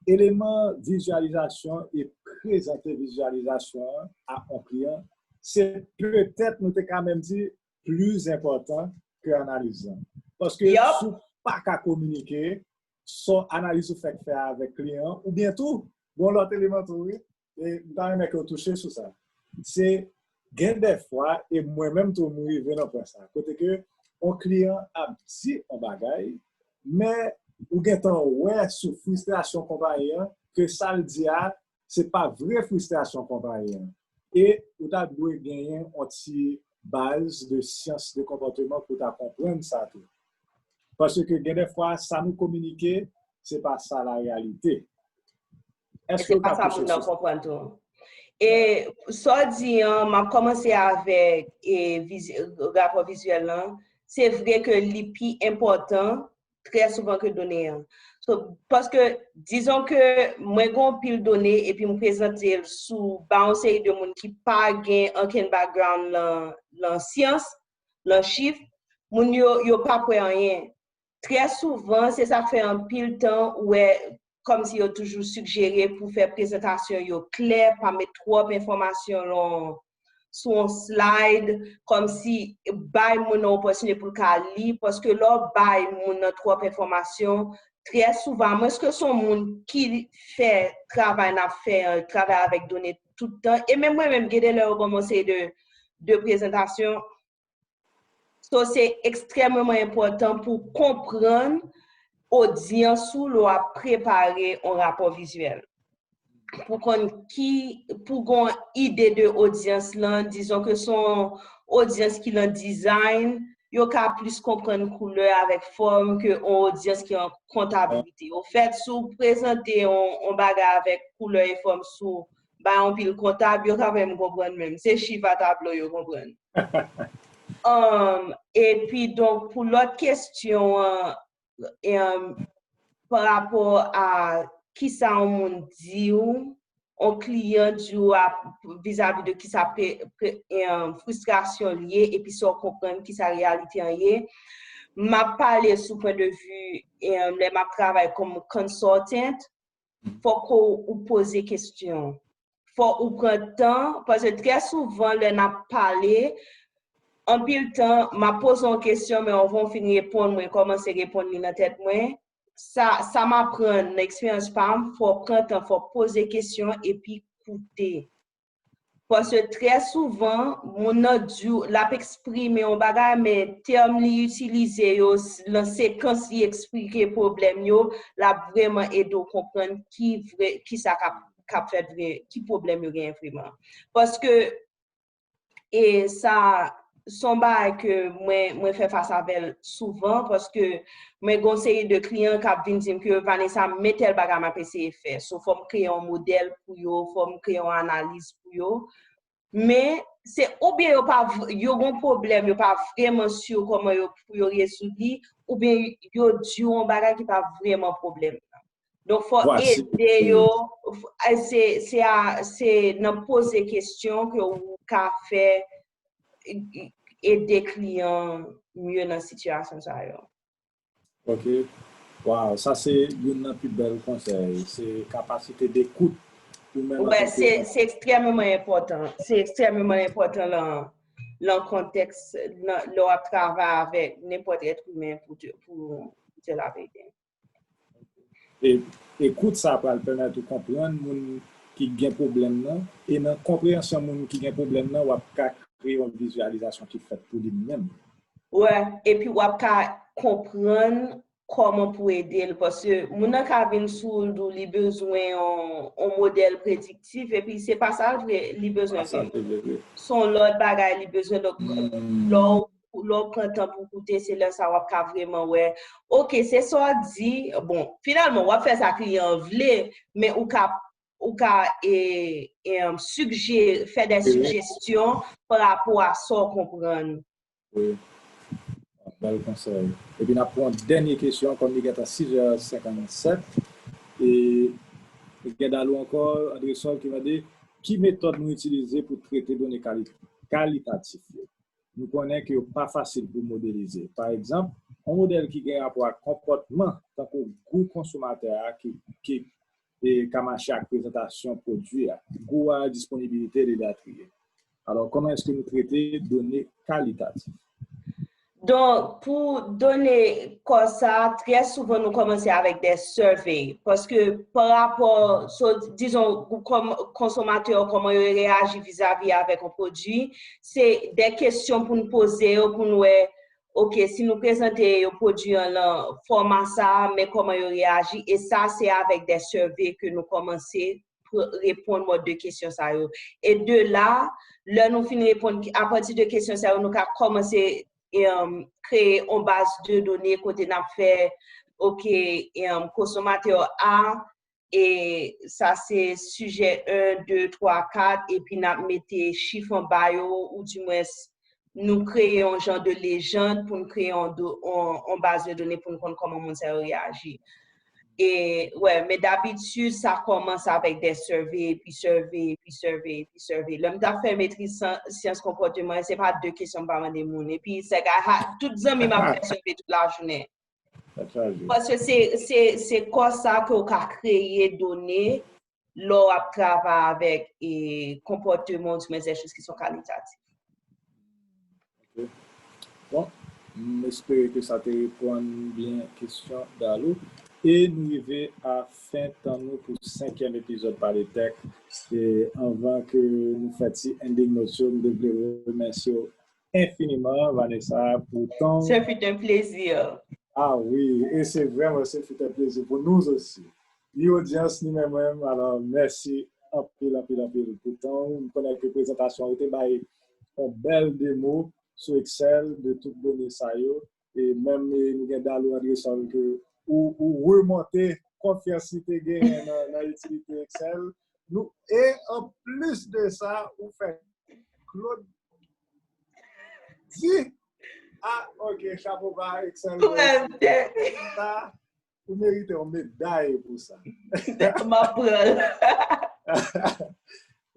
eleman vizyalizasyon e prezante vizyalizasyon an a yon kliyan, se petèt, nou te ka menm di, pli enpòtan ke analiz lan. Paske si w pa ka kominike, swa analiz ou fèk fè avèk kliyan an, oubyen tou, gon lòt eleman tou, wi, e m ta renmen ke w touche sou sa. Se gen dèfwa, e mwen menm tou, m rive nan pwen sa, kote ke yon kliyan ap di yon bagay, men ou gentan wè sou fristrasyon konpayi an ke sa l di a, se pa vre fristrasyon konpayi an. E ou ta dwe genyen yon ti baz de syans de konpòteman pou ta konprann sa tou. Paske gen dèfwa, sa nou kominike, se pa sa la reyalite. Èske ou ka touche sou sa? Se pa sa moun nan konprann tou. E sa w di an, m ap kòmanse avèk e, vizi- rapò vizyèl lan. Se vre ke li pi enpòtan trè souvan ke done an. So, paske, dizon ke mwen gen yon pil done epi m prezante l sou ba yon seri de moun ki pa gen ankenn background lan, lan syans, lan chif, moun yo, yo pa kwè anyen. Trè souvan, se sa k fè anpil tan ou wè kòmsi yo toujou sigjere pou fè prezantasyon yo klè, pa met twòp enfòmasyon lan sou yon slide, kòmsi bay moun nan opòtinite pou l ka li, paske lè w bay moun nan twòp enfòmasyon, trè souvan, amwenske se yon moun ki fè travay n ap fè an, travay avèk done tout tan, e menm mwen menm, gen de lè yo ban m yon seri de, de prezantasyon, So, se ekstrèmeman enpòtan pou konprann odyans ou lè w ap prepare yon rapò vizyèl. Pou konn ki, pou gon ide de odyans lan, dizon ke se yon odyans ki nan design, yo ka plis konprann koulè avèk fòm ke yon odyans ki an kontablite. Ofèt, si w prezante yon, yon bagay avèk koulè e fòm sou bay yon pil kontab, yo ka menm konprann menm. Se chif a tablo yo konprann. Um, epi donk, pou lòt kesyon an, um, pa rapò a kisa yon moun di w, yon kliyan di w a vizavi de kisa pe, pe, um, fristrasyon l ye, epi sa w konprann kisa reyalite an ye, m ap pale sou pwen de vi, um, lè m ap travay kòm consultant, fòk ou poze kesyon. Fòk ou pran tan, paske trè souvan, lè n ap pale, anpil tan, m ap poze yon kesyon, men anvan w fin reponn, mwen kòmanse reponn li nan tèt mwen. Sa, sa m aprann nan eksperyans pa m, fò w pran tan, fò w poze kesyon epi koute. Paske trè souvan, moun nan di w, l ap eksprime yon bagay, men tèm li itilize yo, s- nan sekans li eksplike pwoblèm yo, l ap vrèman ede w konprann ki vre, ki sa k ap, k ap fèt vre, ki pwoblèm yo genyen vrèman. Paske, e sa, se yon bagay ke mwen, mwen fè fas avè l souvan, paske mwen gen yon seri de kliyan k ap vin di m ke, Vanessa, men tèl bagay m ap eseye fè. So, fò m kreye yon modèl pou yo, fò m kreye yon analiz pou yo. Men, se oubyen yo pa, v- yo gen yon pwoblèm, yo pa vrèman si kòman yo, pou yo rezoud li, oubyen yo di w yon bagay ki pa vrèman pwoblèm nan. Donk, fò ede yo, f- e se, se, a, se nan poze kesyon ke ou ka fè, e, ede kliyan mye nan sitiyasyon sa yo. Ok. Wow, sa se youn nan pi bèl konsèy. Se kapasite dekout ou menm Wè, se, se ekstrèmeman enpòtan. Se ekstrèmeman enpòtan lan, lan kontèks, lan, lè w ap travay avèk nenpòt èt imen pou te, pou te laverite. E, ekout sa pral pèmèt ou konprann moun ki gen pwoblèm nan, e nan konpreyansyon moun ki gen pwoblèm nan, w ap ka kreye yon vizyalizasyon ki fèt pou li menm. Wè, epi w ap ka konprann kòman pou ede l, paske moun nan ka vin sou w, di w li bezwen yon, yon modèl prediktif, epi se pa sa l vre, li bezwen. Se yon lòt bagay li bezwen. Donk, lè w, lè w pran tan pou koute, se lè sa w ap ka vrèman wè, ok, se sa w di, bon, finalman, w ap fè sa kliyan an vle, men ou ka, ou ka e, e, sigjere, fè de sijesyon pa rapò a sa w konprann. Wi. Bèl konsèy. Epi n ap pran yon dènye kesyon, kòm li gentan sis è senkannsèt. E gen Dalou ankò, Andresol ki mande, ki metòd nou itilize pou trete done kali-, kalitatif yo? Nou konnen ke yo pa fasil pou modelize. Pa egzanp, yon modèl ki gen rapò ak konpòtman, tankou gou konsomatè a ki, ki e ka mache ak prezantasyon pwodui a, gou a, disponibilite, elatriye. Alò, kòman èske nou trete done kalitatif? Donk, pou done kò sa, trè souvan nou kòmanse avèk de survey. Paske pa rapò, so, dizon, gwoup kòm, konsomatè yo, kòman yo reyaji vizavi avèk yon pwodui, se de kesyon pou n poze yo, pou n wè, oke, si nou prezante yo pwodui an lan fòma sa a, men kòman yo reyaji, e sa se avèk de survey ke nou kòmanse pou reponn mòd de kesyon sa yo. E de la, lè nou fin reponn apati de kesyon sa yo, nou ka kòmanse um, kreye yon baz de done kote n ap fè, oke, um, konsomatè A, e sa se sijè en, de, twa, kat, epi n ap mete chif anba yo, oudimwens nou kreye yon jan de lejand pou n kreye yon, do, yon, yon baz de done pou n konn kòman moun sa yo reyaji. E, wè, men dabitid, sa kòmanse avèk de survey, epi survey, epi survey, epi survey. Lè m t ap fè metriz san- syans konpòteman, se pa de kesyon m pa mande moun. Epi, se ka, ha, tout zanmi m ap fè survey tout lajounen. Paske se, se, se kò sa ke w ka kreye done lè w ap travay avèk e, konpòteman, oudimwens de choz ki son kalitatif. Ok. Bon, m espere ke sa te reponn byen kesyon Dalou. E nou rive a fen tan nou pou senkyèm epizòd Pale Tech. E anvan ke nou fè ti ending notes yo, m te vle remèsye w enfiniman, Vanessa, pou tan. Ce fut un plaisir. Ah wi, e se vrèman, ce fut un plaisir pour nous aussi. Ni odyans, ni mwen menm, alò, mèsi anpil, anpil, anpil pou tan w. M konnen ke prezantasyon an ou te bay yon bèl demo sou Excel de tout done sa yo. E menm e, nou gen Dalou Andresol ke ou, ou remonte konfyans li te genyen nan, nan itilite Excel. Nou, e an plis de sa, ou fè Claude di, ah, ok, chapo ba Excel. Sa, ou merite yon meday pou sa. M ap pran l.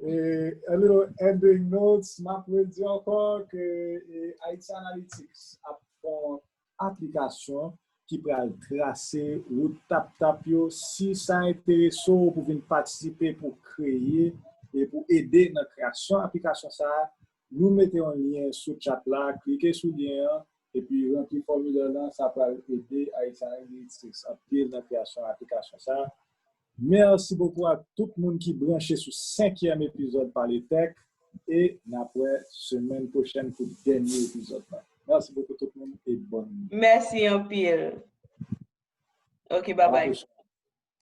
E, a little ending notes, m ap redi ankò ke e, Haiti Analytics ap fè yon aplikasyon ki pral trase wout tap tap yo. Si sa enterese w pou vin patisipe pou kreye e pou ede nan kreyasyon aplikasyon sa a, nou mete yon lyen sou chat la, klike sou lyen an, epi ranpli fòmilè lan, sa pral ede Haiti Analytics anpil nan kreyasyon aplikasyon sa a. Mèsi bokou a tout moun ki branche sou senkyèm epizòd Pale Tech e n ap wè semèn pwochèn pou dènye epizòd la. Mèsi bokou tout moun e bòn nwit. Mèsi anpil. Ok, babay.